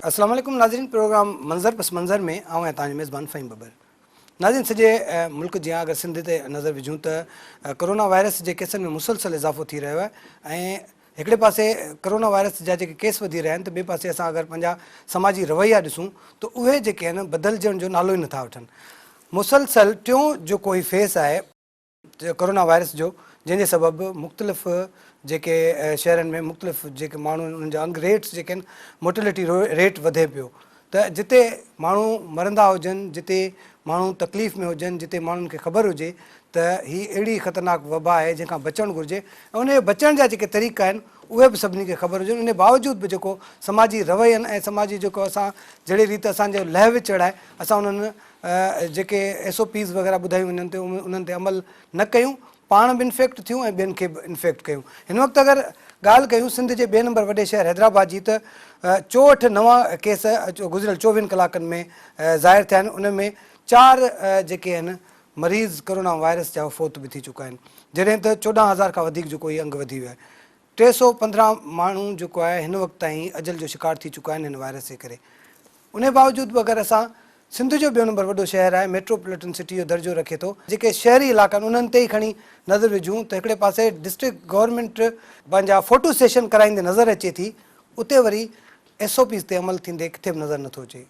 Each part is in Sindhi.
السلام عليڪم ناظرين پروگرام منظر پس منظر ۾ آئون آهيان توهان جو ميزبان فهيم ٻٻر ناظرين سڄي ملڪ جيان اگر سنڌ تي نظر وجهون ته ڪرونا وائرس جي ڪيسن ۾ مسلسل اضافو ٿي رهيو آهي ۽ هڪڙي پاسي ڪرونا وائرس جا جيڪي ڪيس وڌي رهيا آهن ته ٻئي پاسي اسان اگر پنهنجا سماجي رويا ڏسون ته اهي جيڪي آهن بدلجڻ جو نالو ئي نٿا وٺن. مسلسل ٽيون جيڪو هي فيس آهي ڪرونا وائرس جو جنهن جي سبب مختلف جيڪي شهرن ۾ مختلف جيڪي ماڻهو آهن انهن جا انگ ريٽس جيڪي آهن مورٽلٽي ريٽ وڌي پيو ته جتي ماڻهو مرندا هجن، جتي ماڻهو تڪليف ۾ هجن، جتي ماڻهن کي خبر هجي ته هي اهڙي خطرناڪ وبا آهي جنهن کان بچڻ گهرجي ۽ ان جي بچڻ جا جيڪي طريقا آهن اهي به سڀني کي خبر هجن ان باوجود به جيڪو سماجي روين ۽ سماجي جيڪو اسان جهڙي ريت اسان جو لهه وچڙ آهي اسان انهن جيڪي ايس او پيز وغيره ٻڌايون وڃن ٿيون انهن تي عمل نه ڪيون پاڻ به انفيڪٽ ٿيون ۽ ٻين کي به انفيڪٽ ڪيون. هن وقت اگر ڳالهه ڪيون سنڌ جي ٻئي نمبر وڏي شهر حيدرآباد جي ته 64 نوان ڪيس گذريل چوويهن ڪلاڪن ۾ ظاهر ٿيا آهن ان ۾ چار جيڪي آهن مريض ڪرونا وائرس جا فوت به ٿي چڪا آهن جڏهن ته 14 هزار کان وڌيڪ جيڪو هي انگ وڌي ويو آهي 315 ماڻهو جيڪو آهي هن وقت تائين اجل جو شڪار ٿي چڪا آهن هن وائرس جي ڪري. انهي باوجود به اگر اسان سنڌ جو ٻيو نمبر وڏو شهر آهي ميٽروپوليٽن سٽي جو درجو رکي ٿو جيڪي شهري علائقا آهن انهن تي ئي کڻي نظر وجهون ته هڪڙي پاسي ڊسٽرڪٽ گورنمينٽ پنهنجا فوٽو سيشن ڪرائيندي نظر اچي ٿي اتي وري ايس او پيز تي عمل ٿيندي ڪٿي به نظر نٿو اچي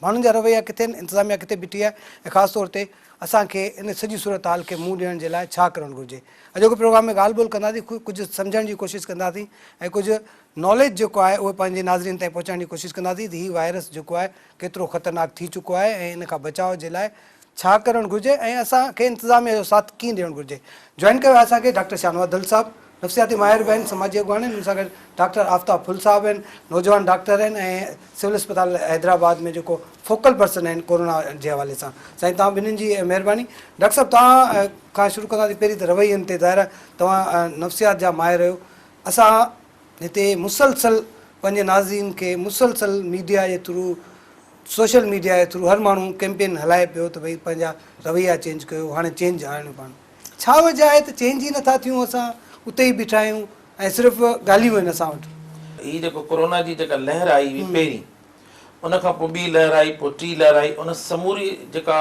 ماڻهن جا رويا ڪٿي آهن انتظاميا ڪٿي بيٺي آهي ۽ خاص طور تي اسان کي ان سڄي صورتحال کي منهن ڏيڻ جي لاء ڇا ڪرڻ گهرجي اڄوڪي پروگرام ۾ ڳالهه ٻولهه ڪنداسين ڪجهه سمجهڻ جي ڪوشش ڪنداسين ۽ ڪجهه ناليج جيڪو آهي اهو پنهنجي ناظرين تائين پهچائڻ جي ڪوشش ڪنداسين ته هي وائرس جيڪو آهي ڪيترو خطرناڪ ٿي چڪو آهي ۽ ان کان بچاء جي لاء ڇا ڪرڻ گهرجي ۽ اسان کي انتظاميه جو ساٿ ڪيئن ڏيڻ گهرجي. جوائن ڪيو آهي اسان کي ڊاڪٽر شاهنواز دل صاحب نفسياتي ماهر به آهن سماجي اڳواڻ آهن ان سان گڏ ڊاڪٽر آفتاب ڦل صاحب آهن نوجوان ڊاڪٽر آهن ۽ سول اسپتال حيدرآباد ۾ جيڪو فوڪل پرسن آهن ڪورونا جي حوالي سان سائين توهان ٻنهين جي مهرباني ڊاڪٽر صاحب توهان کان شروع ڪنداسين پهرين ته روين تي ظاهر آهي توهان نفسيات جا ماهر آهيو اسان هتي مسلسل پنهنجي ناظرين کي مسلسل ميڊيا جي ٿرو سوشل ميڊيا جي ٿرو هر ماڻهو ڪيمپين هلائي پيو ته ڀئي پنهنجا رويا چينج ڪيو هاڻي چينج آڻيو پاڻ ڇا وجه آهي ته چينج ئي نٿا ٿيون اسان اتي ئي بيٺا آهيون ۽ صرف ڳالهيون آهن اسان وٽ. هي جيڪو ڪورونا جي جيڪا لهر آئي هئي پهرين ان کان پوء ٻي لهر آئي پوء ٽي لهر آئي ان سموري جيڪا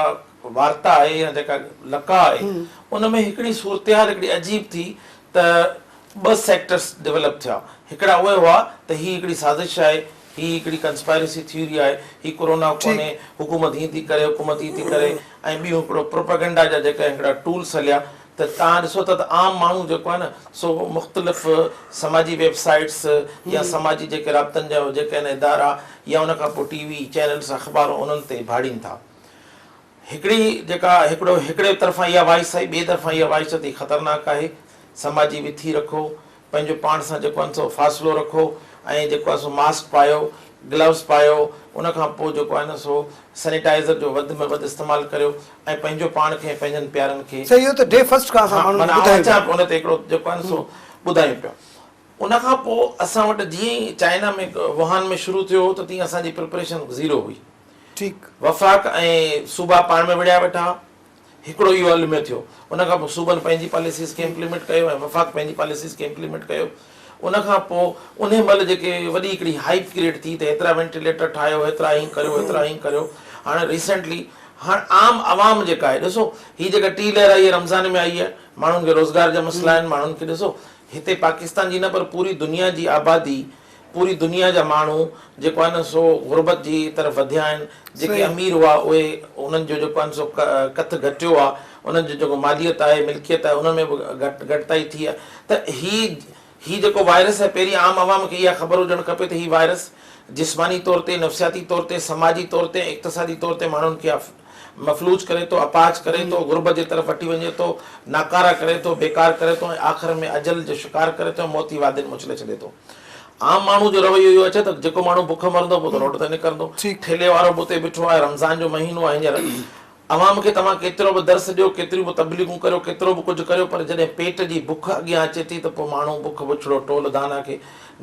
وارتا آهي يا جيڪا لقاء آهي ان ۾ هڪڙي صورتحال هڪڙي عجيب ٿي ته ٻه سيڪٽرس ڊولپ ٿيا، هڪڙا اهي هئا ته هي هڪڙي سازش آهي، هي هڪڙي ڪنسپائرسي ٿيوري آهي، هي ڪورونا ڪونهي، حڪومت هيئن ٿي ڪري، حڪومت هيئن ٿي ڪري ۽ ٻيون هڪڙو پروپيگنڊا جا جيڪي هڪڙا ٽولس هليا ته توهان ڏسو ٿا ته عام ماڻهو جيڪو آهي نه سو مختلف سماجي ويب سائيٽس يا سماجي جيڪي رابطن جا جيڪي آهن ادارا يا ان کان پوء ٽي وي چينلس اخبارون انهن تي ڀاڙين ٿا. هڪڙي جيڪا هڪڙو هڪڙي طرفان اها وائس آئي ٻئي طرفان اها وائس ته هي خطرناڪ آهي سماجي وٿي رکو پنهنجو پاڻ سان جيڪو آهي سو فاصلو رکو ۽ جيڪو آهي سو ماسڪ پايو گلوز پايو ان کان پوء جيڪو آهي نه سو سينيٽائزر جو وڌ ۾ وڌ استعمال ڪريو ۽ پنهنجو پاڻ کي ۽ پنهنجن پيارن کي صحيح اهو ته ڊي فرسٽ کان اسان ها ماڻهن معنيٰ کي آئون ٻڌايون اچان پيا پيو ان تي هڪڙو جيڪو آهي نه سو ٻڌايون پيا ان کان پوء اسان وٽ جيئن ئي چائنا ۾ ووهان ۾ شروع ٿيو هو ته تيئن اسان جي پريپريشن زيرو هئي ٺيڪ. وفاق ۽ صوبا پاڻ ۾ وڙهيا ويٺا ها. هڪڙو اهو الميو ٿيو. ان کان پوء صوبن پنهنجي پاليسيز کي امپليمينٽ ڪيو ۽ وفاق پنهنجي پاليسيز کي امپليمينٽ ڪيو. ان کان پوء انهي مهل جيڪي وڏي هڪڙي هائپ ڪريئيٽ ٿي ته هيترا وينٽيليٽر ٺاهيو، هيترا هين ڪريو، هيترا هين ڪريو. هاڻي ريسينٽلي هاڻ عام عوام جيڪا آهي ڏسو هي جيڪا ٽي لهر آئي آهي رمضان ۾ آئي آهي، ماڻهن کي روزگار جا مسئلا آهن، ماڻهن کي ڏسو هتي پاڪستان جي نه پر پوري دنيا جي آبادي پوري دنيا جا ماڻهو جيڪو آهي نه سو غربت جي طرف وڌيا آهن، جيڪي امير هئا اهي انهن جو جيڪو آهي نه سو ڪٿ گهٽيو آهي، انهن جو جيڪو ماليت آهي ملڪيت آهي انهن ۾ به گهٽ گهٽتائي ٿي آهي ته هي هي جيڪو وائرس آهي پهرين عام عوام کي اها خبر هجڻ کپي ته هي وائرس جسماني طور تي نفسياتي طور تي سماجي طور تي ۽ اقتصادي طور تي ماڻهن کي مفلوج ڪري ٿو، اپاهج ڪري ٿو، غربت جي طرف وٺي وڃي ٿو، ناڪاره ڪري ٿو، بيڪار ڪري ٿو ۽ آخر ۾ اجل جو شڪار ڪري ٿو ۽ موت جي وادين ۾ اڇلي ڇڏي ٿو. عام ماڻهو جو رويو اهو اچي ته جيڪو ماڻهو بک مرندو پوء ته روڊ تي نڪرندو. ٺيلهي وارو به اتي بيٺو آهي، رمضان جو مهينو آهي هينئر عوام کي توهان ڪيترو به درس ڏيو، ڪيتريون به تبليغون ڪريو، ڪيترو به ڪجهه ڪريو پر جڏهن پيٽ جي بک اڳيان اچي ٿي ته پوء ماڻهو بک بڇڙو ٽول دانا کي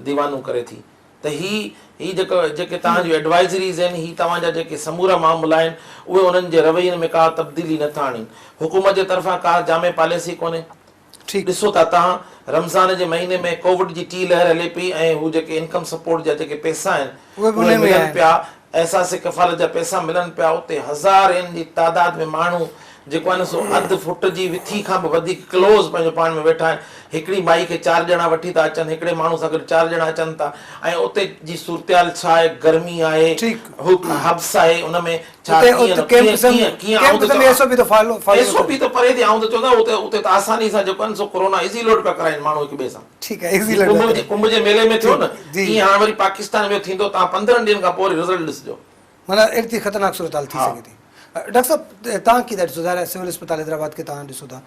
ديوانو ڪري ٿي. ته هي هي جيڪو جيڪي توهان جون ايڊوائزريز آهن هي توهان جا جيڪي سمورا معاملا آهن اهي انهن جي روين ۾ ڪا تبديلي نه ٿا آڻين حڪومت جي طرفان ڪا جامع پاليسي ڪونهي ٺيڪ ڏسو ٿا توهان رمضان جي مهيني ۾ ڪووڊ جي ٽي لهر هلي پئي ۽ هو جيڪي انڪم سپورٽ جا جيڪي پئسا آهن اهي ملن پيا، احساس ڪفالت جا پئسا ملن پيا، اتي هزارين جي تعداد ۾ ماڻهو جيڪو آهي نه سو اڌ فٽ جي وٿي کان به وڌيڪ ڪلوز پنهنجو پاڻ ۾ ويٺا آهن، هڪڙي مائي کي چار ڄڻا وٺي ٿا اچن، هڪڙي ماڻهو سان گڏ چار ڄڻا اچن ٿا ۽ اتي جي صورتحال ڇا آهي، گرمي آهي، هو حبس آهي ان ۾ ڇا ڪيئن نه ڪيئن ڪيئن ڪيئن آئون ته چوان ايس او پي ته پري ٿي آئون ته چوندو آهيان اتي اتي ته آساني سان جيڪو آهي نه سو ڪورونا ايزي لوڊ پيا ڪرائين ماڻهو هڪ ٻئي سان. ٺيڪ آهي ايزي لوڊ پيا ڪرائين. ڪنڀ جي ميلي ۾ ٿيو نه تيئن هاڻ وري پاڪستان ۾ ٿيندو توهان 15 ڏينهن کان پوء وري رزلٽ ڏسجو. معنيٰ ايتري خطرناڪ صورتحال ٿي سگهي ٿي. ڊاڪٽر صاحب توهان ڪيئن ٿا ڏسو ظاهر آهي سول اسپتال حيدرآباد کي توهان ڏسو ٿا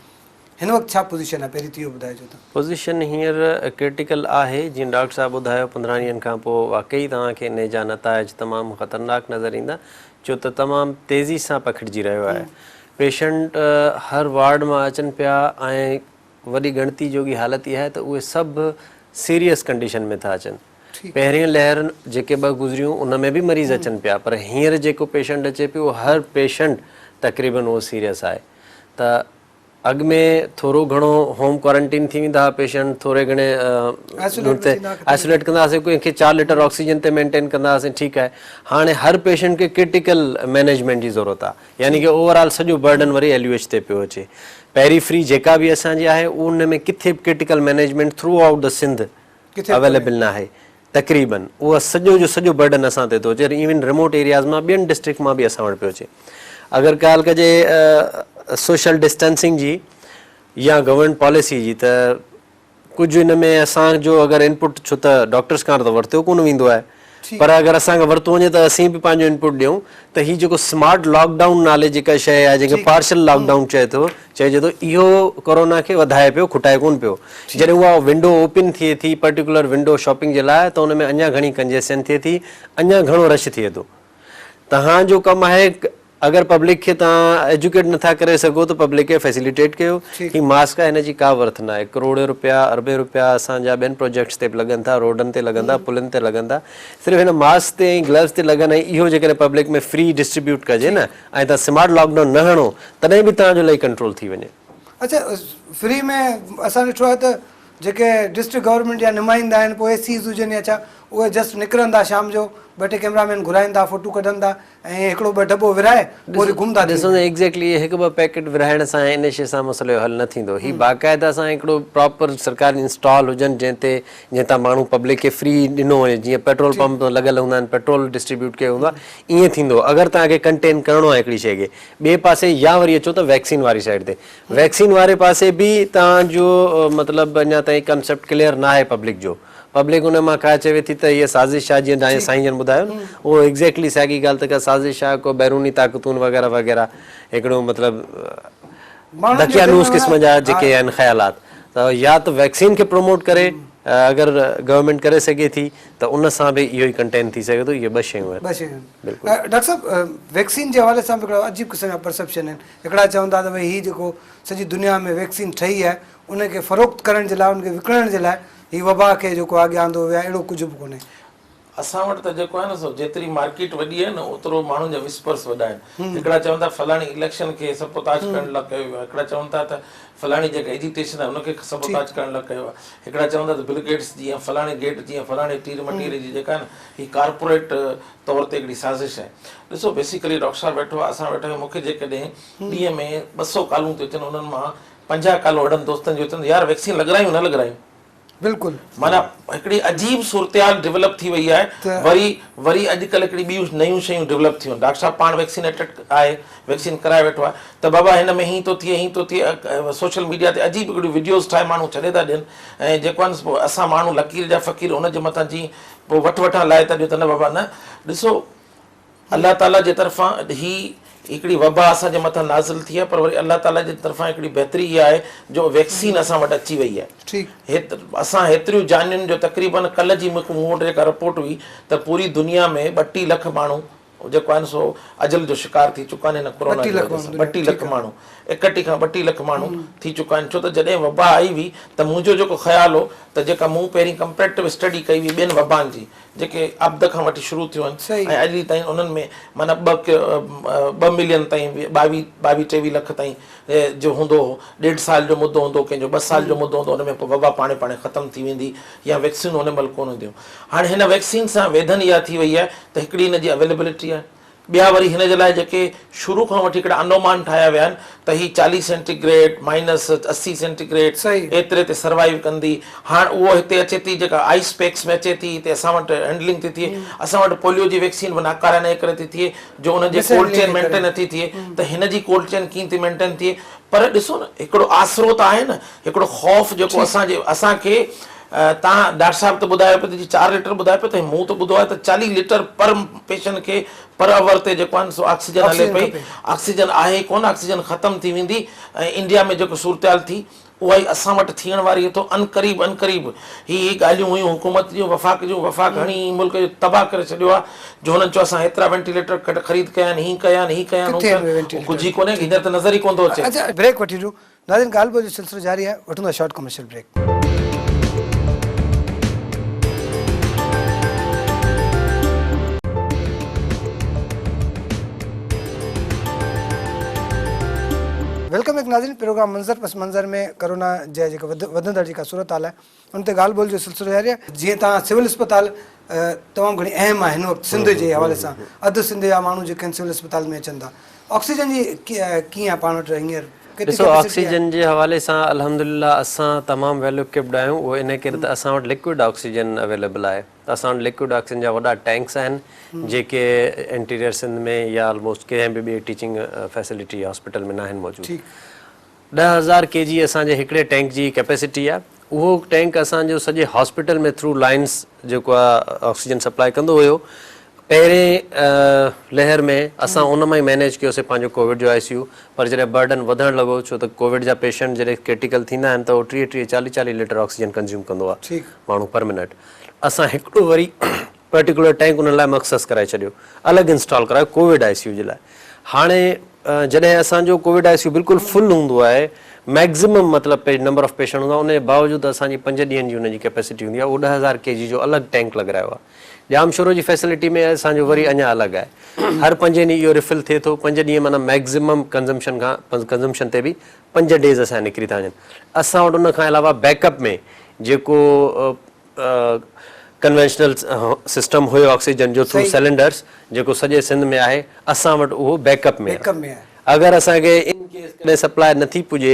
هن وقت ڇا پوزيشن آهي پهرين ته اهو ٻڌائجو ته. پوزيشن هينئر ڪرٽيڪل آهي جيئن ڊاڪٽر صاحب ٻڌايو 15 ڏينهن کان پوء واقعي توهان کي انهي جا نتائج تمام خطرناڪ نظر ايندا ڇو ته تمام تيزي سان پکڙجي رهيو آهي پيشنٽ هر وارڊ مان اچن پيا ۽ وڏي ڳڻتي جوڳي حالت اها آهي ته اهي سڀ سيريس ڪنڊيشن ۾ ٿا اچن. پهرين لهر جيڪي ٻه گذريون ان ۾ به مريض اچن پيا پر هينئر جيڪو پيشنٽ اچي پيو اهو هر پيشنٽ تقريبن اهو سيريس آهي ته اڳ ۾ ٿورو گهڻو هوم ڪوارنٽين ٿي ويندا هئا پيشنٽ ٿوري گهڻي تي آئسوليٽ ڪندا هئاسين ڪنهن کي 4 ليٽر آڪسيجن تي مينٽين ڪندا هئاسين ٺيڪ آهي هاڻي هر پيشنٽ کي ڪرٽيڪل مينيجمينٽ جي ضرورت آهي يعني ڪي اوور آل سڄو برڊن وري ايل يو ايڇ تي پيو اچي پيري فري جيڪا به اسان جي آهي ان ۾ ڪٿي به critical management throughout the Sindh available ناهي تقريبن اهو سڄو جو سڄو برڊن اسان تي ٿو اچي ايون ريموٽ ايرياز مان ٻين ڊسٽرڪٽ مان به اسان وٽ پيو اچي اگر ڳالهه ڪجي سوشل ڊسٽنسنگ جي يا گورنمينٽ پاليسي جي ته ڪجهه ان ۾ اسان جو اگر انپٽ ڇو ته ڊاڪٽرس کان ته ورتو ڪونه ويندو آهي پر اگر اسان کان ورتو وڃي ته اسين به پنهنجو انپٽ ڏيون ته هي جيڪو سمارٽ لاڪ ڊائون نالي جيڪا شيء آهي جنهن کي پارشل لاڪ ڊائون چئي ٿو چئجي ٿو اهو ڪورونا کي وڌائي پيو کٽائي ڪونه پيو جڏهن اها ونڊو اوپن ٿئي ٿي پرٽيڪولر ونڊو شاپنگ جي لاء ته ان ۾ اڃا گهڻي ڪنجيسشن ٿئي ٿي اڃا گهڻو رش ٿئي ٿو تهان جو ڪم آهي اگر پبلڪ کي توهان ايجوڪيٽ نٿا ڪري سگهو ته پبلڪ کي فيسليٽيٽ ڪيو. هي ماسڪ آهي هن جي ڪا ورٿ ناهي. ڪروڙين روپيا اربين روپيا اسان جا ٻين پروجيڪٽس تي به لڳن ٿا، روڊن تي لڳن ٿا، پلن تي لڳن ٿا. صرف هن ماسڪ تي ۽ گلوز تي لڳن ۽ اهو جيڪڏهن پبلڪ ۾ فري ڊسٽريبيوٽ ڪجي نه ۽ توهان سمارٽ لاڪ ڊائون نه هڻو تڏهن به توهان جو الاهي ڪنٽرول ٿي وڃي. اڇا فري ۾ اسان ڏٺو آهي ته جيڪي ڊسٽرڪٽ گورنمينٽ جا نمائندا آهن پوء اي سيز هجن يا ڇا اهي جسٽ نڪرن ٿا شام جو ٻه ٽي ڪئميرا مين گهرائن ٿا فوٽو ڪڍن ٿا ۽ هڪڙو ٻه ڊٻو ورهائي پوء وري گم ٿا ٿي ڏسو وڃن. ايگزيڪٽلي هڪ ٻه پيڪيٽ ورهائڻ سان ۽ ان شيء سان مسئلي جو حل نه ٿيندو. هي باقاعده سان هڪڙو پراپر سرڪاري انسٽال هجن جنهن تي جنهن تان ماڻهو پبلڪ کي فري ڏنو وڃي جيئن پيٽرول پمپ لڳل هوندا آهن پيٽرول ڊسٽريبيوٽ ڪيو ويندو آهي ائين ٿيندو اگر توهان کي ڪنٽين ڪرڻو آهي هڪڙي شيء کي ٻئي پاسي يا وري اچو ته ويڪسين واري سائيڊ تي ويڪسين واري پاسي به توهان جو مطلب اڃا تائين ڪنسيپٽ ڪليئر ناهي پبلڪ جو. پبلڪ ان مان ڪا چوي ٿي ته هيء سازش آ جيئن ڊائين سائين جن ٻڌايو نه اهو ايگزيڪٽلي ساڳي ڳالهه ته ڪا سازش آ ڪو بيروني طاقتون وغيره وغيره هڪڙو مطلب دقيانوس قسم جا جيڪي آهن خيالات ته يا ته ويڪسين کي پروموٽ ڪري اگر گورنمينٽ ڪري سگهي ٿي ته ان سان به اهو ئي ڪنٽين ٿي سگهي ٿو اهي ٻه شيون آهن. ٻه شيون آهن. بلڪل. ڊاڪٽر صاحب ويڪسين جي حوالي سان به هڪڙا عجيب قسم جا پرسيپشن آهن هڪڙا چون ٿا ته ڀئي هي جيڪو سڄي دنيا ۾ ويڪسين ٺهي آهي ان کي فروخت ڪرڻ جي لاء ان کي وڪڻڻ جي لاء هي وبا کي جيڪو اڳيان آندو ويو آهي اهڙو ڪجهه به ڪونهي. اسان وٽ ته جيڪو آهي نه سو جيتري مارڪيٽ وڏي آهي نه اوترو ماڻهن جا وسپرس وڏا آهن. هڪڙا چون ٿا فلاڻي اليڪشن کي سبوتاج ڪرڻ لاء ڪيو ويو آهي، هڪڙا چون ٿا ته فلاڻي جيڪا ايجيٽيشن آهي ان کي سبوتاج ڪرڻ لاء ڪيو آهي، هڪڙا چون ٿا ته بل گيٽس جي يا فلاڻي گيٽ جي يا فلاڻي ٽير مٽير جي جيڪا آهي نه هي ڪارپوريٽ طور تي هڪڙي سازش آهي. ڏسو بيسيڪلي ڊاڪٽر صاحب ويٺو آهي اسان ويٺا آهيون مون کي جيڪڏهن ڏينهن ۾ 200 ڪالون ٿيون اچن انهن مان 50 ڪالون اهڙن دوستن جون اچن ته يار ويڪسين لڳرايون نه لڳرايون. بلڪل. معنيٰ هڪڙي عجيب صورتحال ڊولپ ٿي وئي آهي وري وري اڄڪلهه هڪڙي ٻيون نيون شيون ڊولپ ٿيون ڊاڪٽر صاحب پاڻ ويڪسينيٽڊ آهي ويڪسين ڪرائي ويٺو آهي ته بابا هن ۾ هين ٿو ٿئي هين ٿو ٿئي سوشل ميڊيا تي عجيب هڪڙيون وڊيوز ٺاهي ماڻهو ڇڏي ٿا ڏين ۽ جيڪو آهي پوء اسان ماڻهو لڪير جا فقير ان جي مٿان جي پوء وٺ وٺان لائي ٿا ڏيون ته نه بابا نه ڏسو الله تعاليٰ جي طرفان هي هڪڙي وبا اسان جي مٿان نازل ٿي آهي پر وري الله تعاليٰ جي طرفان هڪڙي بهتري اها آهي جو ويڪسين اسان وٽ اچي وئي آهي. اسان هيتريون جانين جو تقريبن ڪلهه جي مون وٽ جيڪا رپورٽ هئي ته پوري دنيا ۾ 32 لک ماڻهو جيڪو آهن سو اجل جو شڪار ٿي چڪا آهن هن ڪورونا جي وجه سان 32 لک ماڻهو. ايڪٽيهه کان 32 لک ماڻهو ٿي چڪا آهن. ڇو ته جڏهن وبا آئي هئي ته منهنجو جيڪو خيال هو ته جيڪا مون پهرين ڪمپيريٽو اسٽڊي ڪئي هئي ٻين وبائن جي جيڪي عبد کان وٺي شروع ٿيون آهن ۽ اڄ ڏينهن تائين انهن ۾ معنيٰ ٻه ملين تائين 22 23 لک تائين جو هوندو هو، ڏيڍ سال جو مدو هوندو هو، ڪنهن جو 2 سال جو مدو هوندو هو، ان ۾ پوء وبا پاڻهي پاڻهي ختم ٿي ويندي يا ويڪسينون ان مهل ڪونه هونديون. هاڻي هن ويڪسين سان ويڌن اها ٿي وئي آهي ته هڪڙي هن جي اويليبلٽي آهي، ٻيا وري هن جي لاء جيڪي شروع کان وٺي هڪڙا انومان ٺاهيا ويا آهن ته هي 40 centi grade minus 80 centi grade ايتري تي سروائيو ڪندي. هاڻ اهو هتي اچي ٿي جيڪا آئس پيڪس ۾ اچي ٿي، هتي اسان وٽ هينڊلنگ ٿي ٿئي، اسان وٽ پوليو جي ويڪسين به ناڪاره انهيء ڪري ٿي ٿئي جو ان جي ڪولڊ چين مينٽين نٿي ٿئي ته هن جي ڪولڊ چين ڪيئن ٿي مينٽين ٿئي. پر ڏسو نه هڪڙو آسرو ته آهي نه، هڪڙو خوف جيڪو اسان جي اسان کي تان ڊاڪٽر صاحب ته ٻڌايو پيو ته جي 4 ليٽر ٻڌايو پيو ته مون ته ٻڌو آهي ته 40 ليٽر پر پيشنٽ کي پر اور تي جيڪو آهي سو آڪسيجن هلي پئي، آڪسيجن آهي ڪونه، آڪسيجن ختم ٿي ويندي ۽ انڊيا ۾ جيڪو صورتحال ٿي اها ئي اسان وٽ ٿيڻ واري اٿو عنقريب عنقريب. هي هي ڳالهيون هيون حڪومت جون وفاق جون، وفاق هڻي هي ملڪ جو تباهه ڪري ڇڏيو آهي جو هنن چيو اسان هيترا وينٽيليٽر خريد ڪيا آهن هي ڪيا آهن هي ڪيا آهن هو ڪيا آهن، اهو ڪجهه ئي ڪونهي هينئر ته نظر ئي ڪونه ٿو اچي. اچا بريڪ وٺي ڏيون ناظرين ڳالهه ٻولهه جو سلسلو جاري آهي وٺون ٿا short commercial break. Welcome back ناظرين پروگرام منظر پس منظر ۾ ڪرونا جي جيڪا وڌندڙ جيڪا صورتحال آهي ان تي ڳالهه ٻولهه جو سلسلو جاري آهي. جيئن تان سول اسپتال تمام گهڻي اهم آهي هن وقت سنڌ جي حوالي سان اڌ سنڌ جا ماڻهو جيڪي آهن سول اسپتال ۾ اچن ٿا آڪسيجن جي ڪيئن آهي پاڻ وٽ هينئر ڪيتري ڏسو ڪيپيسٽي آهي؟ آڪسيجن جي حوالي سان الحمدلله اسان تمام ويل اڪوپڊ آهيون اهو انهي ڪري ته اسان وٽ لڪوئڊ آڪسيجن اويليبل آهي اسان وٽ لڪوئڊ آڪسيجن جا وڏا ٽينڪس آهن جيڪي انٽيريئر سنڌ ۾ يا آلموسٽ ڪنهن به ٻي ٽيچنگ فيسلٽي يا هاسپيٽل ۾ ناهن موجود. 10,000 ڪي جي اسان جي هڪڙي ٽينڪ جي ڪيپيسٽي آهي اهو ٽينڪ اسان جو سڄي هاسپيٽل ۾ ٿرو لائنس جيڪو آهي آڪسيجن سپلاء ڪندو هيو پهرين لهر ۾ اسان ان مان ئي مينيج ڪيوسي پنهنجو ڪووڊ جو آء سي يو پر جڏهن برڊن وڌڻ لڳو ڇو ته ڪووڊ جا پيشنٽ جڏهن ڪرٽيڪل ٿيندا آهن ته اهو 30 30 40 40 ليٽر آڪسيجن ڪنزيوم ڪندو آهي ماڻهو پر منٽ اسان هڪڙو وري پرٽيڪولر ٽينڪ انهن لاء مخصص ڪرائي ڇڏيو الڳ انسٽال ڪرايو ڪووڊ آء سي يو جي لاء هاڻي جڏهن اسان جو ڪووڊ آء سي يو بلڪل فل هوندو آهي ميڪزيمم مطلب نمبر آف پيشنٽ هوندا ان جي باوجود اسان جي 5 ڏينهن جي ان جي ڪيپيسٽي هوندي آهي اهو 10,000 ڪي جي جو الڳ ٽينڪ لڳرايو آهي ڄامشورو جي فيسلٽي ۾ اسان جو وري اڃا الڳ آهي هر پنجين ڏينهن اهو ريفل ٿئي ٿو 5 ڏينهن معنيٰ ميڪزيمم ڪنزمشن کان ڪنزمشن تي به 5 ڊيز اسان جا نڪري ٿا وڃن اسان وٽ ان کان علاوه بيڪ اپ ۾ جيڪو ڪنوينشنل سسٽم هيو آڪسيجن جو ٿرو سلينڊرس جيڪو سڄي سنڌ ۾ آهي اسان وٽ اهو بيڪ اپ ۾ آهي اگر اسان کي ان ڪيس ڪڏهن سپلاء نٿي پڄي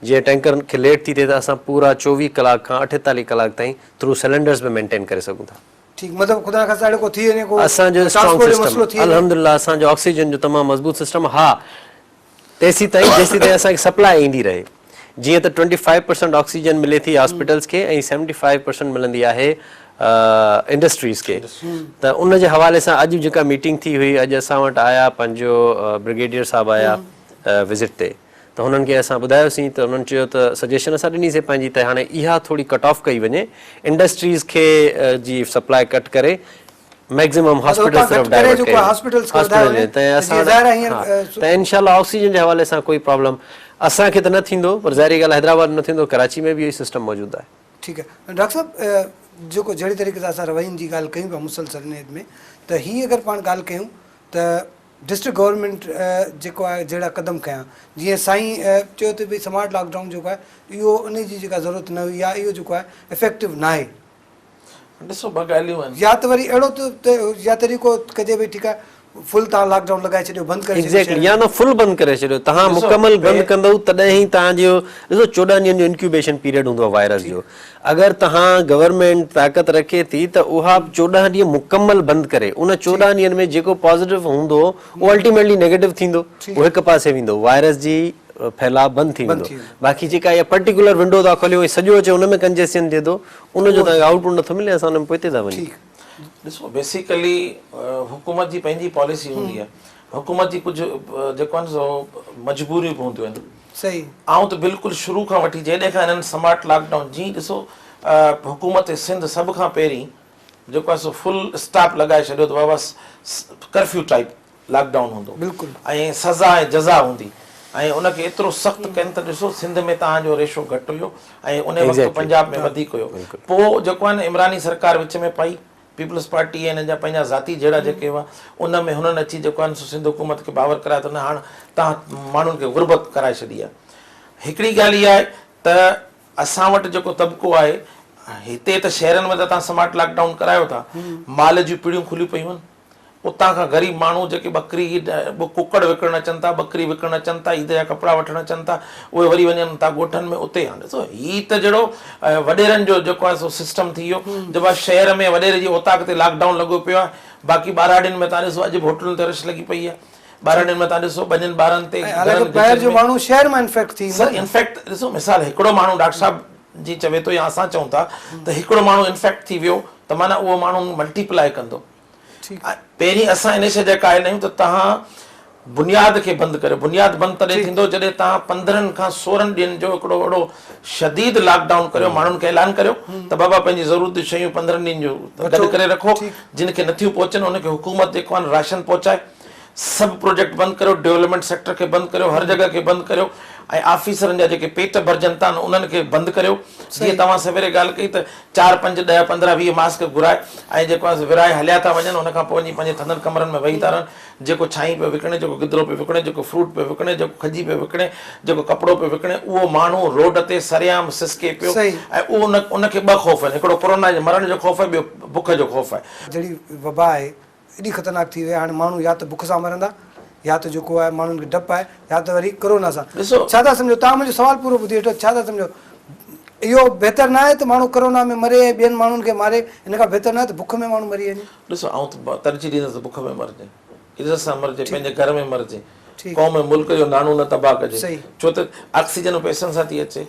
جيئن ٽينڪر کي ليٽ ٿي ٿئي ته اسان پورا 24 ڪلاڪ کان 48 ڪلاڪ تائين ٿرو سلينڊرس به مينٽين ڪري سگهون ٿا. ٺيڪ مطلب خدا نخواسته اهڙو ڪو ٿي وڃي ڪو اسان جو اسٽرانگ ٽرانسپورٽ جو مسئلو سسٽم ٿي وڃي. الحمدلله اسان جو آڪسيجن جو تمام مضبوط سسٽم ها تيسيتائين جيسيتائين اسان کي سپلاء ايندي رهي جيئن ته 25 پرسنٽ آڪسيجن ملي ٿي هاسپيٽلز کي ۽ 75 پرسنٽ ملندي آهي انڊسٽريز کي ته ان جي حوالي سان اڄ جيڪا ميٽنگ ٿي هئي اڄ اسان وٽ آيا پنهنجو برگيڊيئر صاحب آيا وزٽ تي ته هنن کي اسان ٻڌايوسين ته انهن چيو ته سجيشن اسان ڏني سي پنهنجي ته هاڻي اها ٿوري ڪٽ آف ڪئي وڃي انڊسٽريز کي جي سپلاء ڪٽ ڪري ميڪزيمم هاسپيٽلز طرف ڊائيورٽ ڪيو هاسپيٽل ۾ ته اسان ته انشاء الله آڪسيجن جي حوالي سان ڪوئي پرابلم اسان کي ته نه ٿيندو پر ظاهري ڳالهه حيدرآباد ۾ نه ٿيندو ڪراچي ۾ به اهو ئي سسٽم موجود آهي. ٺيڪ آهي ڊاڪٽر صاحب جيڪو جهڙي طريقي سان اسان روين جي ڳالهه ڪيون پيا مسلسل انهي ۾ ته هي اگر پاڻ ڳالهه ڪيون ته ڊسٽرڪٽ گورنمينٽ جيڪو آهي جهڙا قدم کنيا جيئن سائين چيو ته ڀئي سمارٽ لاڪ ڊائون جيڪو آهي اهو انهي جي جيڪا ضرورت نه هئي يا اهو جيڪو آهي افيڪٽو ناهي. ڏسو ٻه ڳالهيون آهن. يا ته وري اهڙو ته يا طريقو ڪجي ڀئي ٺيڪ آهي فل توهان لاڪ ڊائون لڳائي ڇڏيو بند ڪري ڇڏيو ايگزيڪٽلي يا نه فل بند ڪري ڇڏيو توهان مڪمل بند ڪندؤ تڏهن ئي توهان جو ڏسو 14 ڏينهن جو انڪيوبيشن پيريڊ هوندو آهي وائرس جو اگر توهان گورنمينٽ طاقت رکي ٿي ته اها 14 ڏينهن مڪمل بند ڪري ان 14 ڏينهن ۾ جيڪو پازيٽو هوندو اهو الٽيميٽلي نيگيٽو ٿيندو اهو هڪ پاسي ويندو وائرس جي ڦهلاء بند ٿي ويندو باقي جيڪا اها پرٽيڪولر ونڊو ٿا کوليو ۽ سڄو اچي ان ۾ ڪنجيسشن ٿئي ٿو ان جو توهان کي آئوٽ پٽ نٿو ملي اسان ان ۾ پوئتي ٿا وڃون. ڏسو بيسيڪلي حڪومت جي پنهنجي پاليسي هوندي آهي حڪومت جي ڪجهه جيڪو آهن سو مجبوريون به هونديون آهن صحيح. آئون ته بلڪل شروع کان وٺي جيڏهن کان هنن سمارٽ لاڪ ڊائون جي ڏسو حڪومت سنڌ سڀ کان پهرين جيڪو آهي سو فل اسٽاپ لڳائي ڇڏيو ته بابا ڪرفيو ٽائپ لاڪ ڊائون هوندو بلڪل ۽ سزا ۽ جزا هوندي ۽ ان کي ايترو سخت ڪن ته ڏسو سنڌ ۾ توهان جو ريشو گهٽ هيو ۽ ان وقت پنجاب ۾ وڌيڪ هيو. پوء جيڪو آهي نه عمراني سرڪار وچ ۾ پئي، پيپلز پارٽي ۽ انهن جا پنهنجا ذاتي جهيڙا جيڪي هئا ان ۾ هنن اچي جيڪو آهي سو سنڌ حڪومت کي باور ڪرايو ته نه هاڻ توهان ماڻهن کي غربت ڪرائي ڇڏي آهي. هڪڙي ڳالهه اها آهي ته اسان وٽ جيڪو طبقو آهي هتي ته شهرن ۾ ته توهان سمارٽ لاڪ ڊائون ڪرايو ٿا، مال جون پڙيون کليون پيون آهن. اتان کان غريب ماڻهو جيڪي ٻڪري ڪڪڙ وڪڻڻ اچن ٿا، ٻڪري وڪڻڻ اچن ٿا، عيد جا ڪپڙا وٺڻ اچن ٿا، اهي وري وڃن ٿا ڳوٺن ۾ اتي هاڻ ڏسو هي ته جهڙو وڏيرن جو جيڪو آهي سو سسٽم ٿي ويو جو بس شهر ۾ وڏيري جي اوطاق تي لاڪ ڊائون لڳو پيو آهي باقي ٻهراڙين ۾ تان ڏسو اڄ به هوٽلن تي رش لڳي پئي آهي ٻهراڙين ۾ تان ڏسو ٻنين ٻارن تي حالانڪه ٻاهر جو ماڻهو شهر مان انفيڪٽ ٿي ايندو سر انفيڪٽ ڏسو مثال هڪڙو ماڻهو ڊاڪٽر صاحب جي چوي ٿو يا اسان چئون ٿا ته هڪڙو ماڻهو انفيڪٽ ٿي ويو ته معنيٰ اهو ماڻهو ملٽيپلائي ڪندو. پهرين اسان ان شيء جا قائل آهيون ته توهان بنياد کي بند ڪريو. بنياد بند تڏهن ٿيندو جڏهن توهان 15 کان 16 ڏينهن جو هڪڙو اهڙو شديد لاڪ ڊائون ڪريو، ماڻهن کي اعلان ڪريو ته بابا پنهنجي ضرورت جون شيون 15 ڏينهن جون گڏ ڪري رکو، جن کي نٿيون پهچن ان کي حڪومت جيڪو آهي راشن پهچائي. سڀ پروجيڪٽ بند ڪريو، ڊولپمينٽ سيڪٽر کي بند ڪريو، هر جڳهه کي بند ڪريو ۽ آفيسرن جا جيڪي پيٽ ڀرجن ٿا انهن کي بند ڪريو. جيئن توهان سويري ڳالهه ڪئي ته 4، 5، 10، 15، 20 ماسڪ گهرائي ۽ جيڪو آهي سو ورهائي هليا ٿا وڃن ان کان پوء وڃي پنهنجي ٿڌن ڪمرن ۾ ويهي ٿا رهن. جيڪو ڇانهين پيو وڪڻي، جيڪو گدرو پيو وڪڻي، جيڪو فروٽ پيو وڪڻي، جيڪو کجي پيو وڪڻي، جيڪو ڪپڙو پيو وڪڻي اهو ماڻهو روڊ تي سرعام سسڪي پيو ۽ اهو ان کي ٻه خوف آهن هڪڙو ڪورونا جي مرڻ جو خوف آهي ٻيو بک جو خوف آهي. جهڙي وبا آهي ايڏي خطرناڪ ٿي وئي آهي هاڻي ماڻهو يا ته بک سان مرندا يا ته جيڪو آهي ماڻهن کي ڊپ آهي يا ته وري ڪرونا سان. ڏسو. ڇا ٿا سمجهو توهان منهنجو سوال پورو ٻڌي وٺو ڇا ٿا سمجهو اهو بهتر نه آهي ته ماڻهو ڪرونا ۾ مري ۽ ٻين ماڻهن کي ماري ان کان بهتر نه آهي ته بک ۾ ماڻهو مري وڃي. ڏسو آئون ته ترجيح ڏيندس ته بک ۾ مرجي عزت سان مرجي پنهنجي گهر ۾ مرجي قوم ۽ ملڪ جو ناڻو نه تباهه ڪجي ڇو ته آڪسيجن به پئسن سان ٿي اچي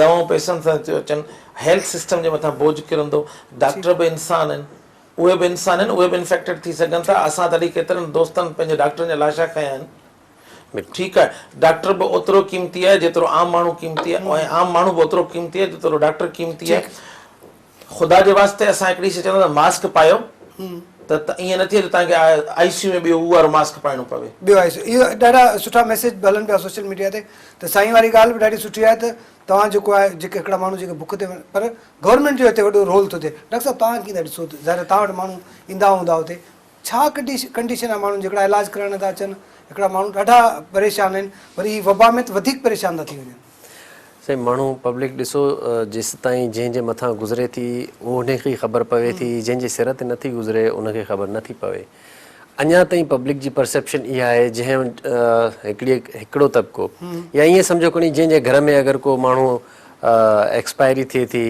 دوائون پئسن سان ٿيون اچن هيلٿ سسٽم جي مٿان بوجه ڪرندو ڊاڪٽر به انسان آهن اهي به انسان آهن، اهي به انفيڪٽيڊ ٿي سگهن ٿا، اسان تڏهن ڪيترن دوستن پنهنجي ڊاڪٽرن جا لاشا کنيا آهن. ٺيڪ آهي، ڊاڪٽر به اوترو قيمتي آهي جيترو عام ماڻهو قيمتي آهي ۽ عام ماڻهو به اوترو قيمتي آهي جيترو ڊاڪٽر قيمتي آهي. خدا جي واسطي اسان هڪڙي شيء چوندا ته ماسڪ پايو ته ائين نه ٿئي جو توهان کي آء سي يو ۾ ٻيو هو وارو ماسڪ پائڻو پوي. ٻيو آء سي يو اهو ڏاڍا سٺا ميسيج به هلن پيا سوشل ميڊيا تي ته سائين واري ڳالهه به ڏاڍي سٺي آهي ته توهان جيڪو آهي جيڪي هڪڙا ماڻهو جيڪي بک تي پر گورنمينٽ جو هتي وڏو رول ٿو ٿئي. ڊاڪٽر صاحب توهان ڪيئن ٿا ڏسو ظاهر آهي توهان وٽ ماڻهو ايندا هوندا اتي ڇا ڪنڊيشن آهي ماڻهن جي هڪڙا علاج ڪرائڻ ٿا اچن هڪڙا ماڻهو ڏاڍا پريشان آهن وري هي وبا ۾ ته وڌيڪ پريشان ٿا ٿي وڃن. سائين ماڻهو پبلڪ ڏسو جيستائين جنهن جي مٿان گذري ٿي انهي کي خبر پوي ٿي جنهن جي سر تي نٿي گذري ان کي خبر نٿي پوي اڃا تائين پبلڪ جي پرسيپشن اها آهي جنهن هڪڙي هڪڙو طبقو يا ائين سمجهو کڻي جنهن جي گهر ۾ اگر ڪو ماڻهو ايڪسپائري ٿئي ٿي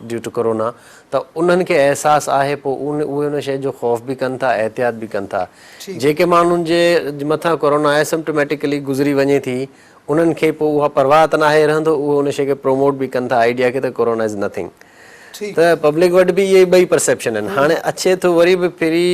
ڊيو ٽو ڪورونا ته انهن کي احساس آهي پوء اهي ان شيء جو خوف به ڪن ٿا احتياط به ڪن ٿا جيڪي ماڻهن جي مٿان ڪورونا اسمپٽوميٽيڪلي گذري وڃي ٿي انهن کي پوء اها پرواهه ته ناهي رهندو اهي ان شيء کي پروموٽ به ڪن ٿا آئيڊيا کي ته ڪورونا از نٿنگ ته پبلڪ وٽ به اهي ٻئي پرسيپشن آهن هاڻي اچي ٿو وري به ڦري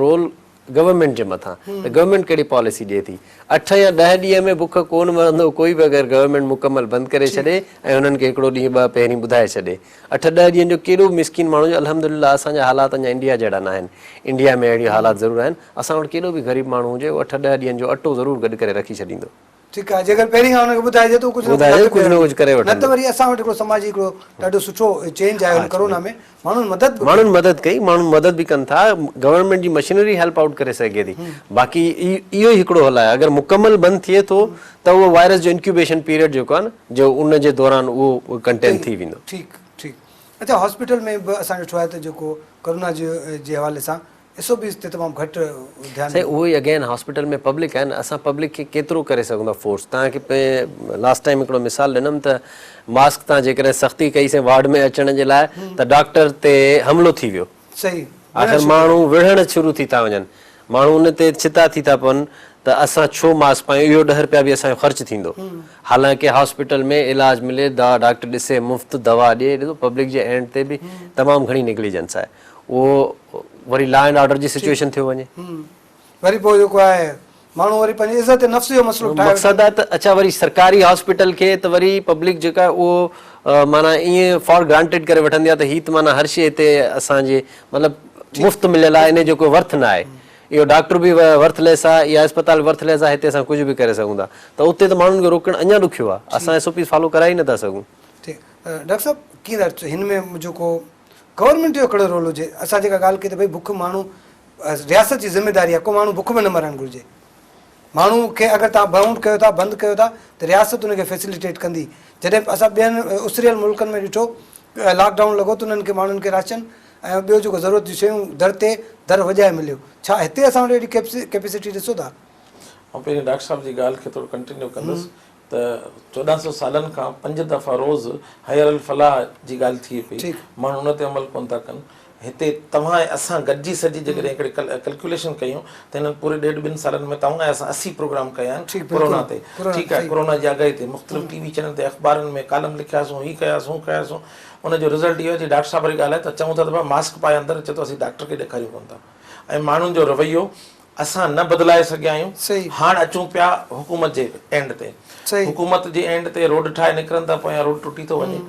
رول گورنمينٽ جي مٿان ته گورنمينٽ ڪهڙي پاليسي ڏئي ٿي 8 يا 10 ڏينهن ۾ بک ڪون مرندو ڪوئي به اگر گورنمينٽ مڪمل بند ڪري ڇڏي ۽ انهن کي هڪڙو ڏينهن ٻه پهرين ٻڌائي ڇڏي 8 10 ڏينهن جو ڪيڏو به مسڪين ماڻهو جو الحمدلله اسان جا حالات اڃا انڊيا جهڙا ناهن انڊيا ۾ اهڙيون حالات ضرور آهن اسان وٽ ڪيڏو به غريب ماڻهو هجي اهو 8 10 ڏينهن جو اٽو ضرور گڏ ڪري رکي ڇڏيندو. ٺيڪ آهي جيڪر پهرين کان هن کي ٻڌائجي ته هو ڪجهه نه ڪجهه ڪجهه نه ڪجهه ڪري وٺندو. نه ته وري اسان وٽ هڪڙو سماجي هڪڙو ڏاڍو سٺو چينج آيو هن ڪرونا ۾ ماڻهن مدد به ڪئي. ماڻهن مدد ڪئي ماڻهن مدد به ڪن ٿا گورنمينٽ جي مشينري هيلپ آئوٽ ڪري سگهي ٿي باقي اهو ئي هڪڙو حل آهي اگر مڪمل بند ٿئي ٿو ته اهو وائرس جو انڪيوبيشن پيريڊ جيڪو آهي نه جو ان جي دوران اهو ڪنٽين ٿي ويندو. ٺيڪ ٺيڪ اڇا هاسپيٽل ۾ به اسان ڏٺو آهي ته جيڪو ڪرونا جي جي حوالي سان ايس او پيز تي تمام گهٽ ڌيان سائين اهو ئي اگين هاسپيٽل ۾ پبلڪ آهي نه اسان پبلڪ کي ڪيترو ڪري سگهون ٿا فورس توهان کي لاسٽ ٽائيم هڪڙو مثال ڏنم ته ماسڪ تان جيڪڏهن سختي ڪئي سين وارڊ ۾ اچڻ جي لاء ته ڊاڪٽر تي حملو ٿي ويو صحيح آخر ماڻهو وڙهڻ شروع ٿي ٿا وڃن ماڻهو ان تي ڇتا ٿي ٿا پون ته اسان ڇو ماسڪ پايون اهو 10 رپيا به اسان جو خرچ ٿيندو حالانڪه هاسپيٽل ۾ علاج ملي ڊاڪٽر ڏسي مفت دوا ڏي ڏسو پبلڪ جي اينڊ تي به تمام گهڻي نيگليجنس آهي اهو وري لا اينڊ آرڊر جي سچوئيشن ٿيو وڃي. وري پوء جيڪو آهي ماڻهو وري پنهنجي عزت نفس جو مسئلو ٺاهي مقصد آهي ته اڇا وري سرڪاري هاسپيٽل کي ته وري پبلڪ جيڪا آهي اهو معنيٰ ائين فار گرانٽيڊ ڪري وٺندي آهي ته هي ته معنيٰ هر شيء هتي اسان جي مطلب مفت مليل آهي انهي جو ڪو ورٿ نه آهي. اهو ڊاڪٽر به ورٿ ليس آهي، اها اسپتال ورٿ ليس آهي، هتي اسان ڪجهه به ڪري سگهون ٿا ته اتي ته ماڻهن کي روڪڻ اڃا ڏکيو آهي، اسان ايس او پيز فالو ڪرائي ئي نٿا سگهون. ٺيڪ ڊاڪٽر صاحب ڪيئن ٿا هن ۾ جيڪو گورنمينٽ جو ڪهڙو رول هجي اسان جيڪا ڳالهه ڪئي ته ڀئي بک ماڻهو رياست جي ذميداري آهي ڪو ماڻهو بک ۾ نه مرڻ گهرجي ماڻهو کي اگر توهان بائونڊ ڪيو ٿا بند ڪيو ٿا ته رياست ان کي فيسليٽيٽ ڪندي جڏهن اسان ٻين اسريل ملڪن ۾ ڏٺو لاڪ ڊائون لڳو ته انهن کي ماڻهن کي راشن ۽ ٻيو جيڪو ضرورت جون شيون در تي در وڄائي مليو ڇا هتي اسان وٽ اهڙي ڪيپيسٽي ڏسو ٿا؟ آئون پهرين ڊاڪٽر صاحب جي ڳالهه کي ٿورو ڪنٽينيو ڪندس ته 1400 سالن کان پنج دفعا روز حي علي الفلاح جي ڳالهه ٿئي پئي ماڻهو ان تي عمل ڪونه ٿا ڪن هتي توهان ۽ اسان گڏجي سڏجي جيڪڏهن هڪڙي ڪلڪيوليشن ڪيون ته هنن پوري ڏيڍ ٻن سالن ۾ توهان ۽ اسان 80 پروگرام ڪيا آهن ڪورونا تي ٺيڪ آهي ڪورونا جي آگاهي تي مختلف ٽي وي چينل تي اخبارن ۾ ڪالم لکياسون هي ڪياسون هو ڪياسون ان جو رزلٽ اهو آهي جي ڊاڪٽر صاحب واري ڳالهه آهي ته چئون ٿا ته ڀاء ماسڪ پائي اندر اچي ٿو اسين ڊاڪٽر کي ڏيکاريون ڪونه ٿا ۽ ماڻهن جو رويو اسان نه بدلائي سگهيا آهيون هاڻ اچون پيا حڪومت جي اينڊ تي حڪومت جي اينڊ تي روڊ ٺاهي نڪرن ٿا پويان روڊ ٽٽي ٿو وڃي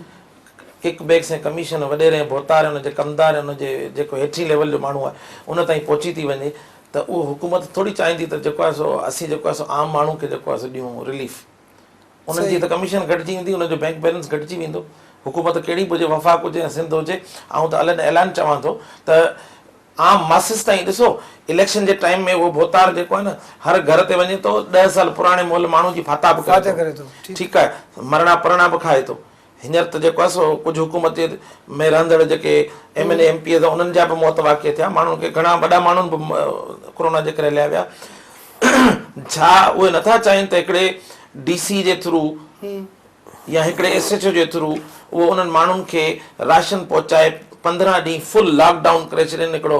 ڪڪ بيڪس ۽ ڪميشن وڏيري ۽ ڀوتار ۽ ان جي ڪمدار ۽ ان جي جيڪو هيٺين ليول جو ماڻهو آهي ان تائين پهچي ٿي وڃي ته اهو حڪومت ٿوري چاهيندي ته جيڪو آهي سو اسين جيڪو آهي سو عام ماڻهو کي جيڪو آهي سو ڏيون رليف انهن جي ته ڪميشن گهٽجي ويندي انهن جو بينڪ بيلنس گهٽجي ويندو حڪومت ڪهڙي به هجي وفاق هجي يا سنڌ هجي آئون ته علن اعلان چوان ٿو ته عام ماسز تائين ڏسو اليڪشن جي ٽائيم ۾ اهو ڀوتار جيڪو آهي نه هر گهر تي وڃي ٿو 10 سال پراڻي مئل ماڻهو جي فاتح به ڪري ٿو ٺيڪ آهي مرڻا پرڻا به کائي ٿو هينئر ته جيڪو آهي سو ڪجهه حڪومت جي ۾ رهندڙ جيڪي M N A M P As انهن جا به موت واقع ٿيا ماڻهن کي گهڻا وڏا ماڻهن به ڪورونا جي ڪري هليا ويا ڇا اهي نٿا چاهين ته هڪڙي ڊي سي جي ٿرو يا هڪڙي ايس ايڇ او جي ٿرو اهو انهن ماڻهن کي راشن پهچائي 15 ڏينهن فل لاڪ ڊائون ڪري ڇڏين هڪڙو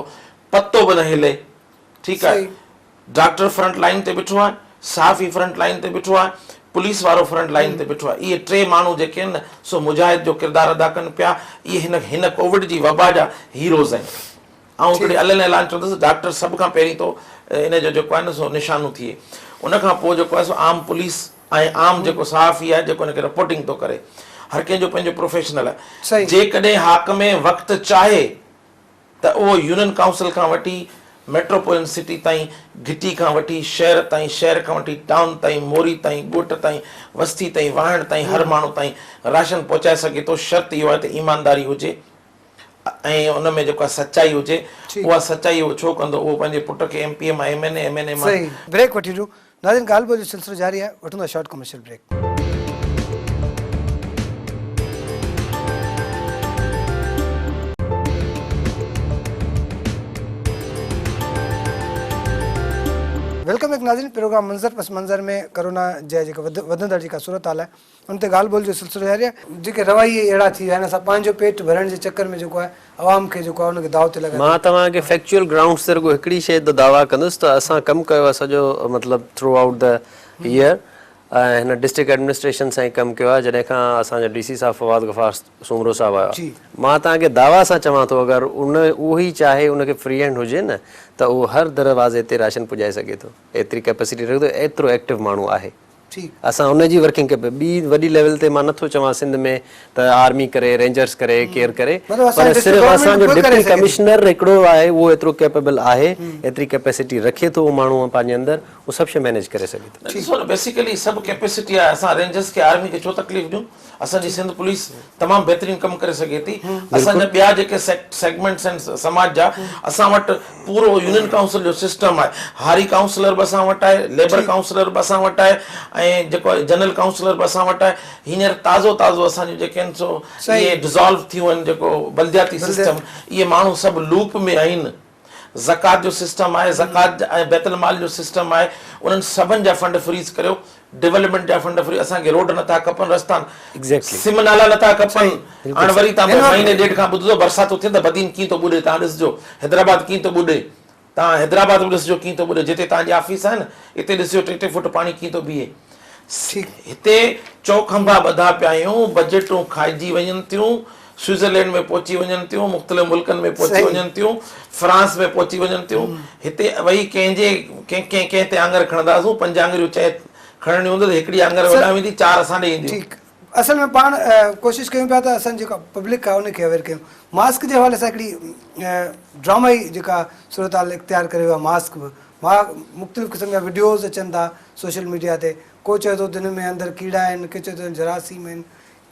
پتو به نه هلي ٺيڪ آهي ڊاڪٽر فرنٽ لائين تي بيٺو آهي، صحافي فرنٽ لائين تي بيٺو آهي، پوليس وارو فرنٽ لائين تي بيٺو آهي. اهي ٽي ماڻهو جيڪي آهن نه سو مجاهد جو ڪردار ادا ڪن پيا. اهي هن هن ڪووڊ جي وبا جا هيروز آهن. آئون هڪڙي علن اعلان چوندس ڊاڪٽر سڀ کان پهرين ٿو ان جو جيڪو آهي نه سو نشانو ٿئي. ان کان پوء جيڪو آهي سو عام پوليس ۽ عام جيڪو صحافي آهي جيڪو ان کي رپورٽنگ ٿو ڪري. هر ڪنهن جو پنهنجو پروفيشنل آهي. جيڪڏهن حاڪم وقت چاهي ته اهو يونين ڪائونسل کان وٺي ميٽروپولين سٽي تائين، گهٽي کان وٺي شهر تائين، شهر کان وٺي ٽائون تائين، موري تائين، ڳوٺ تائين، وستي تائين، واهڻ تائين هر ماڻهو تائين راشن پهچائي سگهي ٿو، شرط اهو آهي ته ايمانداري هجي ۽ ان ۾ جيڪا سچائي هجي، اها سچائي اهو ڇو ڪندو، اهو پنهنجي پٽ کي ايم پي اي مان ايم اين اي، ايم اين اي مان. بريڪ وٺي ڏيون ناظرين ڳالهه ٻولهه جو سلسلو جاري آهي وٺون ٿا short commercial break. Welcome back ناظرين پروگرام منظر پس منظر ۾ ڪرونا جا جيڪا وڌندڙ جيڪا صورتحال آهي ان تي ڳالهه ٻولهه جو سلسلو جاري آهي. جيڪي رويي اهڙا ٿي ويا آهن اسان پنهنجو پيٽ ڀرڻ جي چڪر ۾ جيڪو آهي عوام کي جيڪو آهي ان کي داء تي لڳائي مان توهان کي فيڪچوئل گرائونڊز تي رڳو هڪڙي شيء تي دعويٰ ڪندس ته اسان ڪم ڪيو آهي سڄو مطلب ٿرو آئوٽ the year ۽ هن ڊسٽرڪٽ ايڊمنسٽريشن سان ئي ڪم ڪيو آهي جڏهن کان اسان جو ڊي سي صاحب فواد غفار سومرو صاحب آيو آهي مان توهان کي دعويٰ سان چوان ٿو اگر ان اهو ئي چاهي ان کي فري هينڊ هجي نه ته اهو هر دروازي تي راشن پڄائي سگهي ٿو ايتري ڪيپسٽي رکي ٿو ايترو ايڪٽو ماڻهو آهي. اسان ان جي ورڪنگ ڪيپي ٻي وڏي ليول تي مان نٿو چوان سنڌ ۾ ته آرمي ڪري رينجرس ڪري ڪير ڪري پر صرف اسان جو ڊپٽي ڪمشنر هڪڙو آهي اهو ايترو ڪيپيبل آهي ايتري ڪيپيسٽي رکي ٿو اهو ماڻهو پنهنجي اندر اهو سڀ شيء مينيج ڪري سگهي ٿو. ڏسو نه بيسيڪلي سڀ ڪيپيسٽي آهي اسان رينجرس کي آرمي کي ڇو تڪليف ڏيون اسان جي سنڌ پوليس تمام بهترين ڪم ڪري سگهي ٿي اسان جا ٻيا جيڪي سيگمينٽس آهن سماج جا اسان وٽ پورو يونين ڪائونسل جو سسٽم آهي هاري ڪائونسلر به اسان وٽ آهي ليبر ڪائونسلر به اسان وٽ آهي ۽ جيڪو جنرل ڪائونسلر به اسان وٽ آهي هينئر تازو تازو اسان جون جيڪي آهن سو اهي ڊزالو ٿيون آهن جيڪو بلدياتي سسٽم اهي ماڻهو سڀ لوپ ۾ آهن زڪوات جو سسٽم آهي زڪوات ۽ بيت المال جو سسٽم آهي انهن سڀن جا فنڊ فريز ڪريو ڊولپمينٽ جا فنڊ فريز اسان کي روڊ نٿا کپن رستا سم نالا نٿا کپن هاڻ وري تان مهيني ڏيڍ کان ٻڌندو برساتون ٿين ته بدين ڪيئن ٿو ٻڏي تان ڏسجو حيدرآباد ڪيئن ٿو ٻڏي تان حيدرآباد به ڏسجو ڪيئن ٿو ٻڏي جتي تان جي آفيس آهي نه اتي ڏسجو ٽي ٽي فوٽ پاڻي ڪيئن ٿو بيهي هتي چوکنڀا ٻڌا پيا آهيون بجيٽون کائجي وڃن ٿيون سوئٽزرلينڊ ۾ پهچي وڃن ٿيون، مختلف ملڪن ۾ پهچي وڃن ٿيون، فرانس ۾ پهچي وڃن ٿيون، هتي ويهي ڪنهن جي ڪنهن ڪنهن ڪنهن تي آڱر کڻنداسون، پنج آڱريون چئي کڻڻيون هونديون ته هڪڙي آڱر هوڏانهن ويندي، چار اسان ڏي اينديون. ٺيڪ اصل ۾ پاڻ ڪوشش ڪيون پيا ته اسان جيڪا پبلڪ آهي ان کي اويئر ڪيون. ماسڪ جي حوالي سان هڪڙي ڊرامائي جيڪا صورتحال اختيار ڪري ويو آهي ماسڪ به مختلف قسم جا وڊيوز اچن ٿا سوشل ميڊيا تي ڪو چئي ٿو ته ان ۾ اندر ڪيڙا آهن ڪي چئي ٿو جراثيم آهن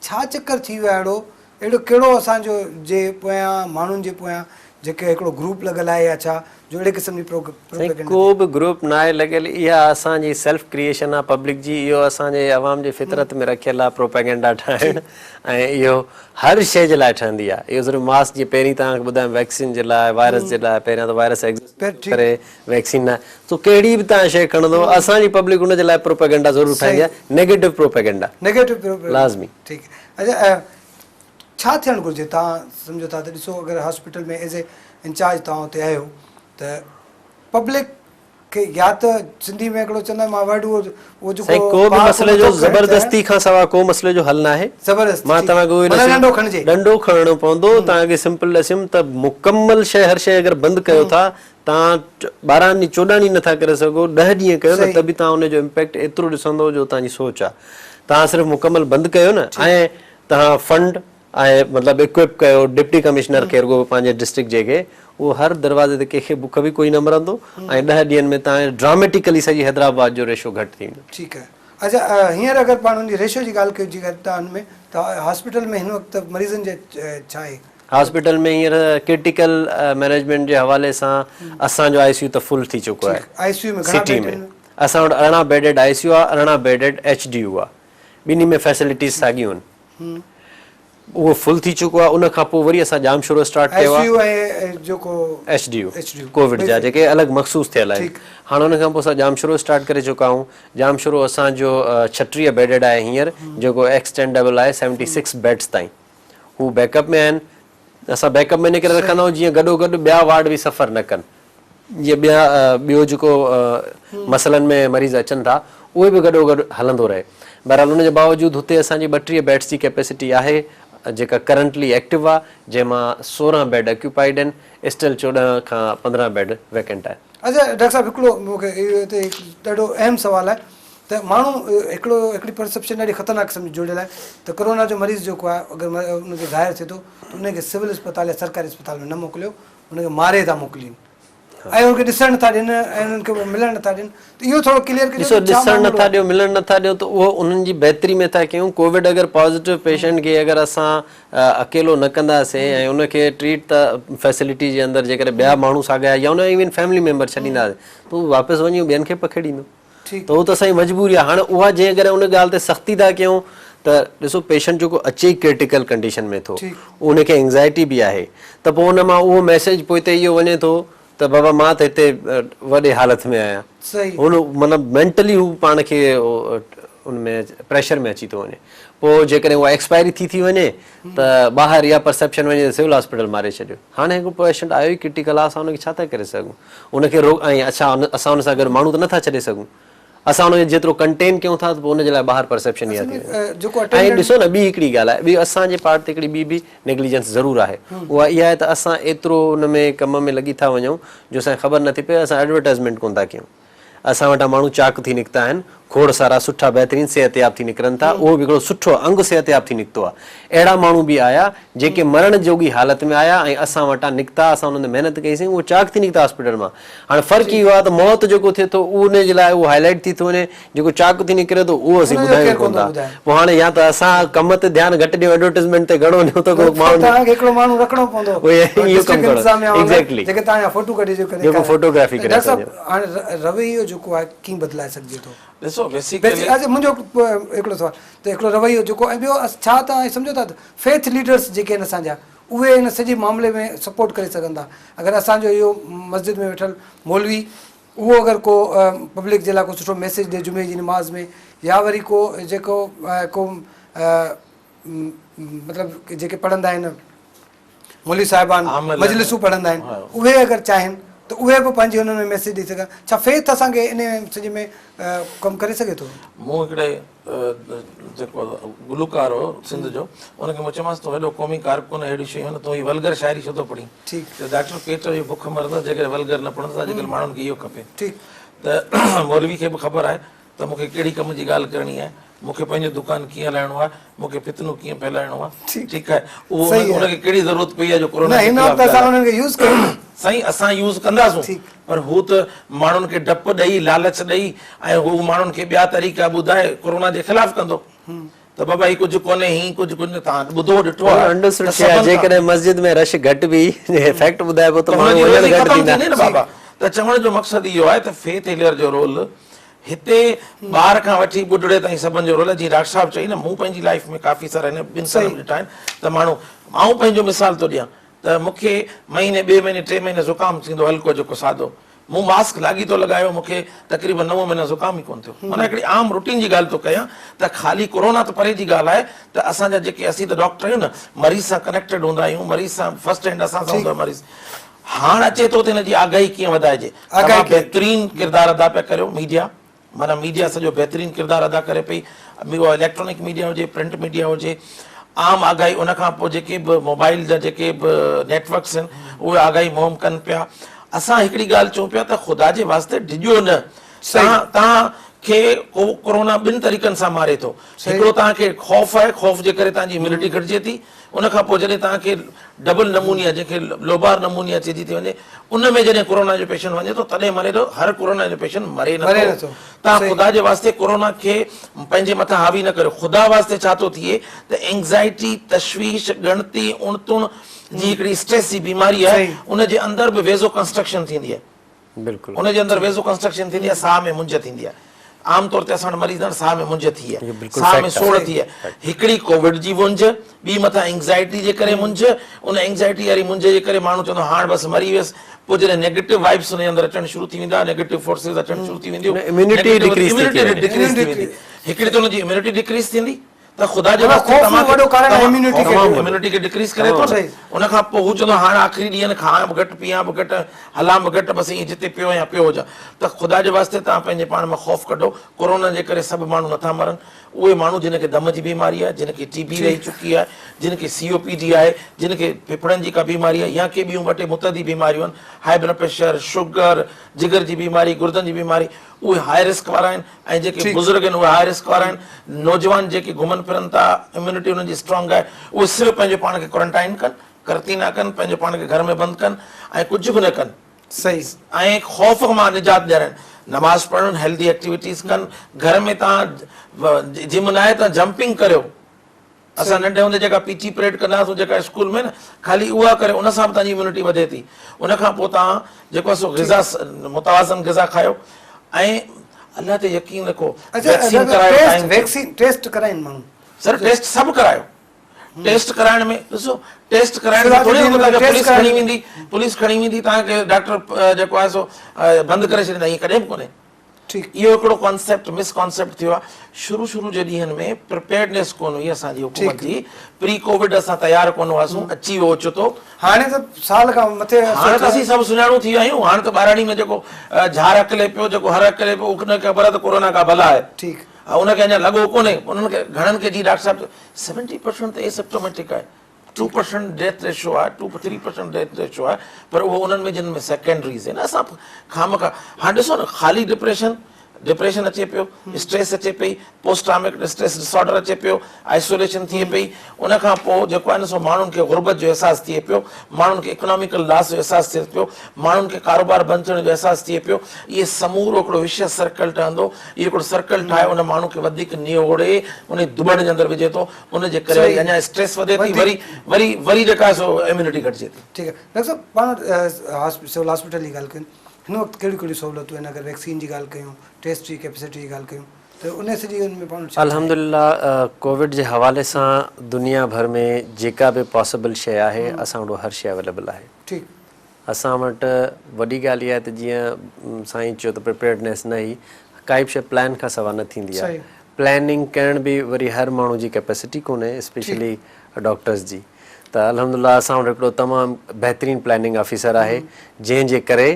ڇا چڪر ٿي ويو آهي اهڙو اهڙو ڪهڙو اسان جو جي پويان ماڻهن جي پويان جيڪي هڪڙو گروپ لڳل آهي يا ڇا جو اهڙي قسم جي سائين پروپيگنڊا ڪو ٿئي. به گروپ ناهي لڳل اها اسان جي سيلف ڪريئيشن آهي پبلڪ جي اهو اسان جي عوام جي فطرت ۾ رکيل آهي پروپيگنڊا ٺاهڻ ۽ اهو هر شيء جي لاء ٺهندي آهي اهو صرف ماسڪ جي پهرين توهان کي ٻڌايم ويڪسين جي لاء وائرس جي لاء پهريان ته وائرس ايگزسٽ نٿو ڪري ويڪسين نه سو ڪهڙي به توهان شيء کڻندو اسان جي پبلڪ ان جي لاء پروپيگنڊا ضرور ٺاهيندي آهي نيگيٽو پروپيگنڊا نيگيٽو پروپيگنڊا لازمي. ٺيڪ اچا ڇا ٿيڻ گهرجي توهان سمجهو ٿا ته ڏسو اگر هاسپيٽل ۾ ايز اي انچارج توهان اتي آهيو ته پبلڪ کي يا ته سنڌي ۾ هڪڙو چوندا آهن مان ورڊ اهو اهو جيڪو سائين ڪو به مسئلي جو زبردستي کان سوا ڪو مسئلي جو حل ناهي زبردستي مان توهان کي اهو معنيٰ ڏنڊو کڻجي ڏنڊو کڻڻو پوندو توهان کي سمپل ڏسيم ته مڪمل شيء هر شيء اگر بند ڪيو ٿا توهان 12 ڏينهن 14 ڏينهن نٿا ڪري سگهو 10 ڏينهن ڪيو نه ته به توهان ان جو امپيڪٽ ايترو ڏسندو جو توهان جي سوچ آهي توهان صرف مڪمل بند ڪيو نه ۽ توهان فنڊ ۽ مطلب اڪوئپ ڪيو ڊپٽي ڪمشنر کي رڳو پنهنجي ڊسٽرڪٽ جي کي اهو هر دروازي تي ڪنهن کي بک به ڪوئي نه مرندو ۽ 10 ڏينهن ۾ توهان ڊراميٽيڪلي سڄي حيدرآباد جو ريشو گهٽ ٿي ويندو. ٺيڪ آهي اڇا هينئر اگر پاڻ ان جي ريشو جي ڳالهه ڪيون جيڪا ته ان ۾ ته هاسپيٽل ۾ هن وقت مريضن جي ڇا آهي؟ هاسپيٽل ۾ هينئر ڪرٽيڪل مئنيجمينٽ جي حوالي سان اسان جو آء سي يو ته فل ٿي چڪو آهي. آء سي يو ۾ گهڻا سٽي بيڊ ۾ آهن؟ اسان وٽ 18 بيڊيڊ آء سي يو آهي 18 بيڊيڊ ايڇ ڊي يو آهي ٻنهي ۾ فيسلٽيز ساڳيون آهن اهو فل ٿي چڪو آهي ان کان پوء وري اسان ڄامشورو اسٽارٽ ڪيو آهي جيڪو ايڇ ڊي يو ڪووڊ جا جيڪي الڳ مخصوص ٿيل آهن هاڻ ان کان پوء اسان ڄامشورو اسٽارٽ ڪري چڪا آهيون ڄامشورو اسان جو 36 بيڊيڊ آهي هينئر جيڪو ايڪسٽينڊيبل آهي 76 بيڊز تائين هو بيڪ اپ ۾ آهن اسان بيڪ اپ ۾ ان ڪري رکندا آهيون جيئن گڏو گڏ ٻيا وارڊ به سفر نه ڪن جيئن ٻيا ٻيو جيڪو مسئلن ۾ مريض اچن ٿا اهي به گڏو گڏ هلندو رهي بهرحال ان جي باوجود هتي اسان جي 32 بيڊس جي ڪيپيسٽي آهي جيڪا ڪرنٽلي ايڪٽو آهي جنهن مان 16 بيڊ اڪيوپائيڊ آهن اسٽل 14 کان 15 بيڊ ويڪنٽ آهن. اڇا ڊاڪٽر صاحب هڪڙو مون کي اهو هتي ڏاڍو اهم سوال آهي ته ماڻهو هڪڙو هڪڙي پرسيپشن ڏاڍي خطرناڪ قسم جي جوڙيل آهي ته ڪرونا جو مريض جيڪو آهي اگر ان کي ظاهر ٿئي ٿو ته ان کي سول اسپتال يا سرڪاري اسپتال ۾ نه موڪليو ان کي ماري ٿا موڪلين ۽ ان کي ڏسڻ نٿا ڏين ۽ انهن کي ملڻ نٿا ڏين ته اهو ٿورو ڪليئر ڪجو ڏسو ڏسڻ نٿا ڏيو ملڻ نٿا ڏيو ته اهو انهن جي بهتري ۾ ٿا ڪيون ڪووڊ اگر پازيٽو پيشنٽ کي اگر اسان اڪيلو نه ڪنداسين ۽ ان کي ٽريٽ ته فيسلٽي جي اندر جيڪڏهن ٻيا ماڻهو ساڳيا يا ان جا ايون فيملي ميمبر ڇڏينداسين ته هو واپس وڃي ٻين کي پکيڙيندو ته اهو ته اسان جي مجبوري آهي هاڻ اها جنهن ڪري ان ڳالهه تي سختي ٿا ڪيون ته ڏسو پيشنٽ جيڪو اچي ئي ڪرٽيڪل ڪنڊيشن ۾ ٿو ان کي اينگزائٽي به آهي ته پوء ان مان اهو ميسيج پوئتي اهو وڃي ٿو ته بابا مان ته هتي وڏي حالت ۾ آهيان هن مطلب مينٽلي هو پاڻ کي ان ۾ پريشر ۾ اچي ٿو وڃي پوء جيڪڏهن اها ايڪسپائري ٿي ٿي وڃي ته ٻاهر اها پرسيپشن وڃي ته سول هاسپيٽل ماري ڇڏيو هاڻي هڪ پيشنٽ آيو ئي ڪرٽيڪل آهي اسان ان کي ڇا ٿا ڪري سگهون ان کي روڪ ۽ اڇا اسان ان سان گڏ ماڻهو ته نٿا ڇڏي سگهون اسان ان کي جيترو ڪنٽين ڪيون ٿا ته پوء ان جي لاء ٻاهر پرسيپشن اها ٿي وڃي ۽ ڏسو نه ٻي هڪڙي ڳالهه آهي ٻي اسان جي پارٽ تي هڪڙي ٻي به نيگليجنس ضرور آهي اها اها آهي ته اسان ايترو ان ۾ ڪم ۾ لڳي ٿا وڃون جو اسان کي خبر نٿي پئي اسان ايڊورٽائزمينٽ ڪونه ٿا ڪيون اسان وٽان ماڻهو چاق ٿي نڪتا آهن، کوڙ سارا سٺا بهترين صحتياب ٿي نڪرن ٿا، اهو به هڪڙو سٺو انگ صحتياب ٿي نڪتو آهي. اهڙا ماڻهو به آيا، جيڪي مرڻ جوڳي حالت ۾ آيا ۽ اسان وٽان نڪتا، اسان انهن تي محنت ڪئي سين، اهو چاق ٿي نڪتا هاسپيٽل مان. هاڻي فرق اهو آهي ته موت جيڪو ٿئي ٿو ان جي لاء اهو هائلائيٽ ٿي ٿو وڃي، جيڪو چاق ٿي نڪري ٿو اهو اسين ٻڌايون ڪونه ٿا. پوء هاڻي يا ته اسان ڪم تي ڌيان گهٽ ڏيون ايڊورٽيزمينٽ تي گهڻو ڏيون ته ڪو ماڻهو توهان کي هڪڙو ماڻهو رکڻو پوندو اهو ڪم ڪرڻو ايگزيڪٽلي جيڪي توهان جا فوٽو ڪڍي جيڪو فوٽوگرافي ڪري ڊاڪٽر صاحب هاڻي رويو جيڪو آهي ڪيئن بدلائي سگهجي ٿو؟ ڏسو بيسيڪلي اچا منهنجو هڪڙو سوال ته هڪڙو رويو جيڪو ۽ ٻيو ڇا توهان سمجهو ٿا ته فيٿ ليڊرس جيڪي آهن اسان جا اهي ان سڄي معاملي ۾ سپورٽ ڪري سگهن ٿا اگر اسان جو اهو مسجد ۾ ويٺل مولوي اهو اگر ڪو پبلڪ جي لاء ڪو سٺو ميسيج ڏي جمعي جي نماز ۾ يا وري ڪو جيڪو ڪو مطلب جيڪي پڙهندا آهن مولوي صاحبان مجلسون پڙهندا آهن اهي اگر چاهين ته اهي به پنهنجي انهن ۾ ميسيج ڏئي سگهن ڇا فيٿ اسان کي ان سڄي ۾ ڪم ڪري سگهي ٿو؟ مون هڪڙي جيڪو گلوڪار هو سنڌ جو ان کي مون چيومانس تون هيڏو قومي ڪارڪن اهڙيون شيون آهن تون هي ولگر شاعري ڇو ٿو پڙهين ته ڊاڪٽر پيٽ جي بک مرندس جيڪڏهن ولگر نه پڙهندس اڄڪلهه ماڻهن کي اهو کپي ته مولوي کي به خبر آهي ته مون کي ڪهڙي ڪم جي ڳالهه ڪرڻي آهي. مون کي پنهنجو دڪان ڪيئن هلائڻو آهي، مون کي فتنو ڪيئن ڦهلائڻو آهي، ٺيڪ آهي، اهو ان کي ڪهڙي ضرورت پئي آهي جو ڪورونا جي خلاف ڳالهائي. سائين اسان يوز ڪنداسون پر هو ته ماڻهن کي ڊپ ڏئي، لالچ ڏئي ۽ هو ماڻهن کي ٻيا طريقا ٻڌائي ڪورونا جي خلاف ڪندو ته بابا هي ڪجهه ڪونهي، هي ڪجهه ڪونهي، توهان ٻڌو ڏٺو آهي ته سڀن کان. جيڪڏهن مسجد ۾ رش گهٽ به فيڪٽ ٻڌائبو ته ماڻهو وڃڻ گهٽ ٿيندا. نه بابا ته چوڻ جو مقصد اهو آهي ته فيٿ هيلر جو رول هتي ٻار کان وٺي ٻڍڙي تائين سڀن جو رول آهي جيئن ڊاڪٽر صاحب چئي نه مون پنهنجي لائيف ۾ ڪافي سارا هن ٻن سالن ۾ ڏٺا آهن ته ماڻهو آئون پنهنجو مثال ٿو ڏيان ته مون کي مهيني ٻئي مهيني ٽي مهيني زڪام ٿيندو هلڪو جيڪو سادو مون ماسڪ لاڳيتو لڳايو مون کي تقريبن نو مهينا زڪام ئي ڪونه ٿيو معنيٰ هڪڙي عام روٽين جي ڳالهه ٿو ڪيان ته خالي ڪورونا ته پري جي ڳالهه آهي ته اسان جا جيڪي اسين ته ڊاڪٽر آهيون نه مريض سان ڪنيڪٽيڊ هوندا آهيون مريض سان فرسٽ هينڊ اسان سان هوندو آهي مريض هاڻ اچي ٿو ته هن جي آگاهي ڪيئن وڌائجي. تمام بهترين ڪردار ادا پيا ڪريو ميڊيا معنيٰ ميڊيا سڄو بهترين ڪردار ادا ڪري پئي اهو اليڪٽرانڪ ميڊيا هجي پرنٽ ميڊيا هجي عام آگاهي ان کان پوء جيڪي به موبائل جا جيڪي به نيٽورڪس آهن اهي آگاهي مهم ڪن پيا اسان هڪڙي ڳالهه چئون پيا ته خدا جي واسطي ڊڄو نه توهان توهان کي ڪورونا ٻن طريقن سان ماري ٿو هڪڙو توهان کي خوف آهي خوف جي ڪري توهان جي اميونٽي گهٽجي ٿي ان کان پوء جڏهن توهان کي ڊبل نمونيا جنهن کي لوبار نمونيا چئجي ٿي وڃي ان ۾ جڏهن ڪورونا جو پيشنٽ وڃي ٿو تڏهن مري ٿو هر ڪورونا جو پيشنٽ مري نٿو توهان خدا جي واسطي ڪورونا کي پنهنجي مٿان حاوي نه ڪريو خدا واسطي ڇا ٿو ٿئي ته اينگزائٽي تشويش ڳڻتي اڻتڻ جي هڪڙي اسٽريس جي بيماري آهي ان جي اندر به ويزو ڪنسٽرڪشن ٿيندي آهي بلڪل. ان جي اندر ويزو ڪنسٽرڪشن ٿيندي آهي ساهه ۾ منجهه ٿيندي آهي عام طور تي اسان وٽ مريض ساهه ۾ منجهه ٿي آهي ساهه ۾ سوڙ ٿي آهي هڪڙي ڪووڊ جي منجهه ٻي مٿان اينگزائٽي جي ڪري منجهه ان اينگزائٽي واري منجهه جي ڪري ماڻهو چوندو هاڻ بس مري ويس پوء جڏهن نيگيٽو وائبس ان جي اندر اچڻ شروع ٿي ويندا نيگيٽو فورسز اچڻ شروع ٿي وينديون اميونٽي ڊڪريز ٿي ويندي هڪڙي ته ان جي اميونٽي ڊڪريز ٿيندي ته خدا جي واسطي توهان کي وڏو ڪارڻ آهي اميونٽي کي اميونٽي کي ڊڪريز ڪري ٿو نه ان کان پوء هو چوندو هاڻ آخري ڏينهن کان به گهٽ پيان به گهٽ هلان به گهٽ بس ائين جتي پيو آهيان پيو هجان ته خدا جي واسطي توهان پنهنجي پاڻ مان خوف ڪڍو ڪورونا جي ڪري سڀ ماڻهو نٿا مرن اهي ماڻهو جن کي دم جي بيماري آهي جن کي ٽي بي رهي چڪي آهي جن کي سي او پي ڊي آهي جن کي ڦڦڙن جي ڪا بيماري آهي يا ڪي ٻيون ٻه ٽي متعدي بيماريون آهن هائي بلڊ پريشر شگر جگر جي بيماري گردن جي بيماري اهي هائي رسڪ وارا آهن ۽ جيڪي بزرگ آهن اهي هاء رسڪ وارا آهن، نوجوان جيڪي گهمن ڦرن ٿا اميونٽي انهن جي اسٽرانگ آهي اهي صرف پنهنجو پاڻ کي ڪورنٽائن ڪن، قرنطينه ڪن، پنهنجو پاڻ کي گهر ۾ بند ڪن ۽ ڪجهه به نه ڪن ۽ خوف مان نجات ڏيارين، نماز پڙهن، هيلدي ايڪٽيوٽيز ڪن، گهر ۾ توهان جم ناهي ته جمپنگ ڪريو. اسان ننڍي هوندي جيڪا پي ٽي پريڊ ڪندا هئاسون جيڪا اسڪول ۾ نه خالي اها ڪري ان سان به توهان جي اميونٽي وڌي ٿي ان کان پوء توهان جيڪو آهي سو غذا متوازن غذا کايو ۽ الله تي يقين رکو ويڪسين ڪرايو ٽائيم ويڪسين ٽيسٽ ڪرائين ماڻهو سر ٽيسٽ سڀ ڪرايو ٽيسٽ ڪرائڻ ۾ ڏسو ٽيسٽ ڪرائڻ ۾ ٿوري توهان کي پوليس کڻي ويندي پوليس کڻي ويندي توهان کي ڊاڪٽر جيڪو آهي سو بند ڪري ڇڏيندا ائين ڪڏهن به ڪونهي اهو هڪڙو ڪانسيپٽ مس ڪانسيپٽ ٿيو آهي شروع شروع جي ڏينهن ۾ پريپيئرڊنيس ڪونه هئي اسان جي حڪومت جي پري ڪووڊ اسان تيار ڪونه هئاسون اچي ويو اوچتو. هاڻي ته سال کان مٿي عرصو هاڻي ته اسين سڀ سڃاڻو ٿي ويا آهيون هاڻي ته ٻهراڙي ۾ جيڪو جهار هڪلي پيو جيڪو هر هڪلي پيو ان کي خبر آهي ته ڪورونا ڪا بلا آهي ٺيڪ ان کي اڃا لڳو ڪونهي انهن کي گهڻن کي جي ڊاڪٽر صاحب چيو 70% ته ايسپٽوميٽڪ آهي ٽو پرسنٽ ڊيٿ ريشو آهي 2 3% ڊيٿ ريشو آهي پر اهو انهن ۾ جن ۾ سيڪنڊريز آهن اسان خامخا هاڻي ڏسو نه خالي ڊپريشن ڊپريشن اچي پيو اسٽريس اچي پئي پوسٽ ٽرامڪ اسٽريس ڊسآرڊر اچي پيو آئسوليشن ٿئي پئي ان کان پوء جيڪو آهي نه سو ماڻهن کي غربت جو احساس ٿئي پيو ماڻهن کي اڪناميڪل لاس جو احساس ٿئي پيو ماڻهن کي ڪاروبار بند ٿيڻ جو احساس ٿئي پيو اهي سمورو هڪڙو وشيس سرڪل ٺهندو اهو هڪڙو سرڪل ٺاهي ان ماڻهو کي وڌيڪ نيوڙي ان دٻڻ جي اندر وجهي ٿو ان جي ڪري وري اڃا اسٽريس وڌي ٿي وري وري وري جيڪا سو اميونٽي گهٽجي ٿي. ٺيڪ آهي ڊاڪٽر صاحب پاڻ سول هاسپيٽل جي ڳالهه ڪيون هن وقت ڪهڙيون ڪهڙيون سهولتون آهن اگر ويڪسين جي ڳالهه ڪيون ٽيسٽ جي ڪيپيسٽي جي ڳالهه ڪيون ته ان سڄي ان ۾ پاڻ وٽ ڇا ڇا آهي. الحمدلله ڪووڊ جي حوالي سان دنيا ڀر ۾ جيڪا به پاسيبل شيء آهي اسان وٽ هر شيء اويليبل آهي. ٺيڪ. اسان وٽ وڏي ڳالهه اها آهي ته جيئن سائين چيو ته پريپيئرڊنيس نه هئي، ڪائي به شيء پلان کان سوا نه ٿيندي آهي. پلاننگ ڪرڻ به وري هر ماڻهو جي ڪيپيسٽي ڪونهي اسپيشلي ڊاڪٽرز جي ته الحمدلله اسان وٽ هڪڙو تمام بهترين پلاننگ آفيسر آهي جنهن جي ڪري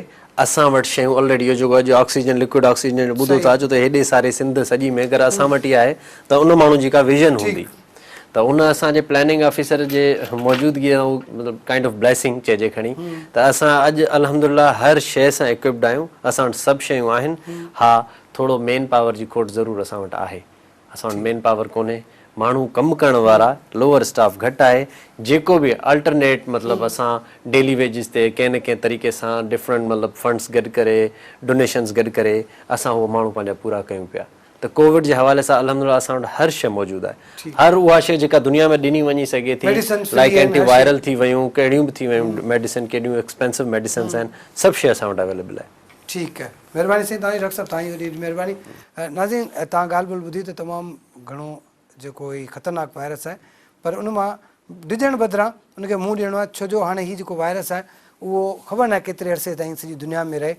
اسان وٽ شيون الريڊي اهو جيڪو اڄ آڪسيجن لڪوئڊ آڪسيجن جو ٻڌو ٿا اچو ته هيڏي ساري سنڌ سڄي ۾ اگر اسان وٽ ئي آهي ته ان ماڻهو جي ڪا ويزن هوندي. ته ان اسان جي پلاننگ آفيسر جي موجودگي سان مطلب ڪائنڊ آف بليسنگ چئجي کڻي ته اسان اڄ الحمدلله هر شيء سان ايڪوپڊ آهيون اسان وٽ سڀ شيون آهن ها ٿورو مين پاور جي کوٽ ضرور اسان وٽ آهي. اسان وٽ مين پاور ڪونهي، ماڻهو ڪم ڪرڻ وارا لوئر اسٽاف گهٽ آهي، جيڪو به الٽرنيٽ مطلب اسان ڊيلي ويجز تي ڪنهن نه ڪنهن طريقي سان ڊفرنٽ مطلب فنڊس گڏ ڪري ڊونيشنز گڏ ڪري اسان اهو ماڻهو پنهنجا پورا ڪيون پيا ته ڪووڊ جي حوالي سان الحمدلله اسان وٽ هر شيء موجود آهي هر اها شيء جيڪا دنيا ۾ ڏني وڃي سگهي ٿي لائيڪ اينٽي وائرل ٿي ويون ڪهڙيون به ٿي ويون ميڊيسن ڪيڏيون ايڪسپينسو ميڊيسنس آهن سڀ شيء اسان وٽ اويليبل آهي. ٺيڪ آهي مهرباني سائين توهان جي ڊاڪٽر صاحب توهان جي وڏي وڏي مهرباني ناظرين توهان ڳالهه ٻولهه ٻڌي ته تمام گهڻو جيڪو هي خطرناڪ وائرس آهي پر ان مان ڊڄڻ بدران ان کي منهن ڏيڻو آهي ڇو جو هاڻي هي جيڪو وائرس آهي اهو خبر ناهي ڪيتري عرصي تائين سڄي دنيا ۾ رهي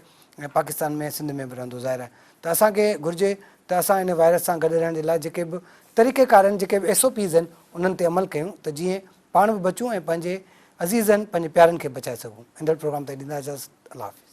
۽ پاڪستان ۾ سنڌ ۾ به رهندو ظاهر آهي ته اسان کي گهرجي ته اسان ان وائرس سان گڏ رهڻ جي لاء جيڪي به طريقي ڪار آهن جيڪي به ايس او پيز آهن انهن تي عمل ڪيون ته جيئن پاڻ به بچون ۽ پنهنجي عزيزن پنهنجي پيارن کي بچائي سگهون ايندڙ پروگرام تائين ڏيندا اجازت الله حافظ.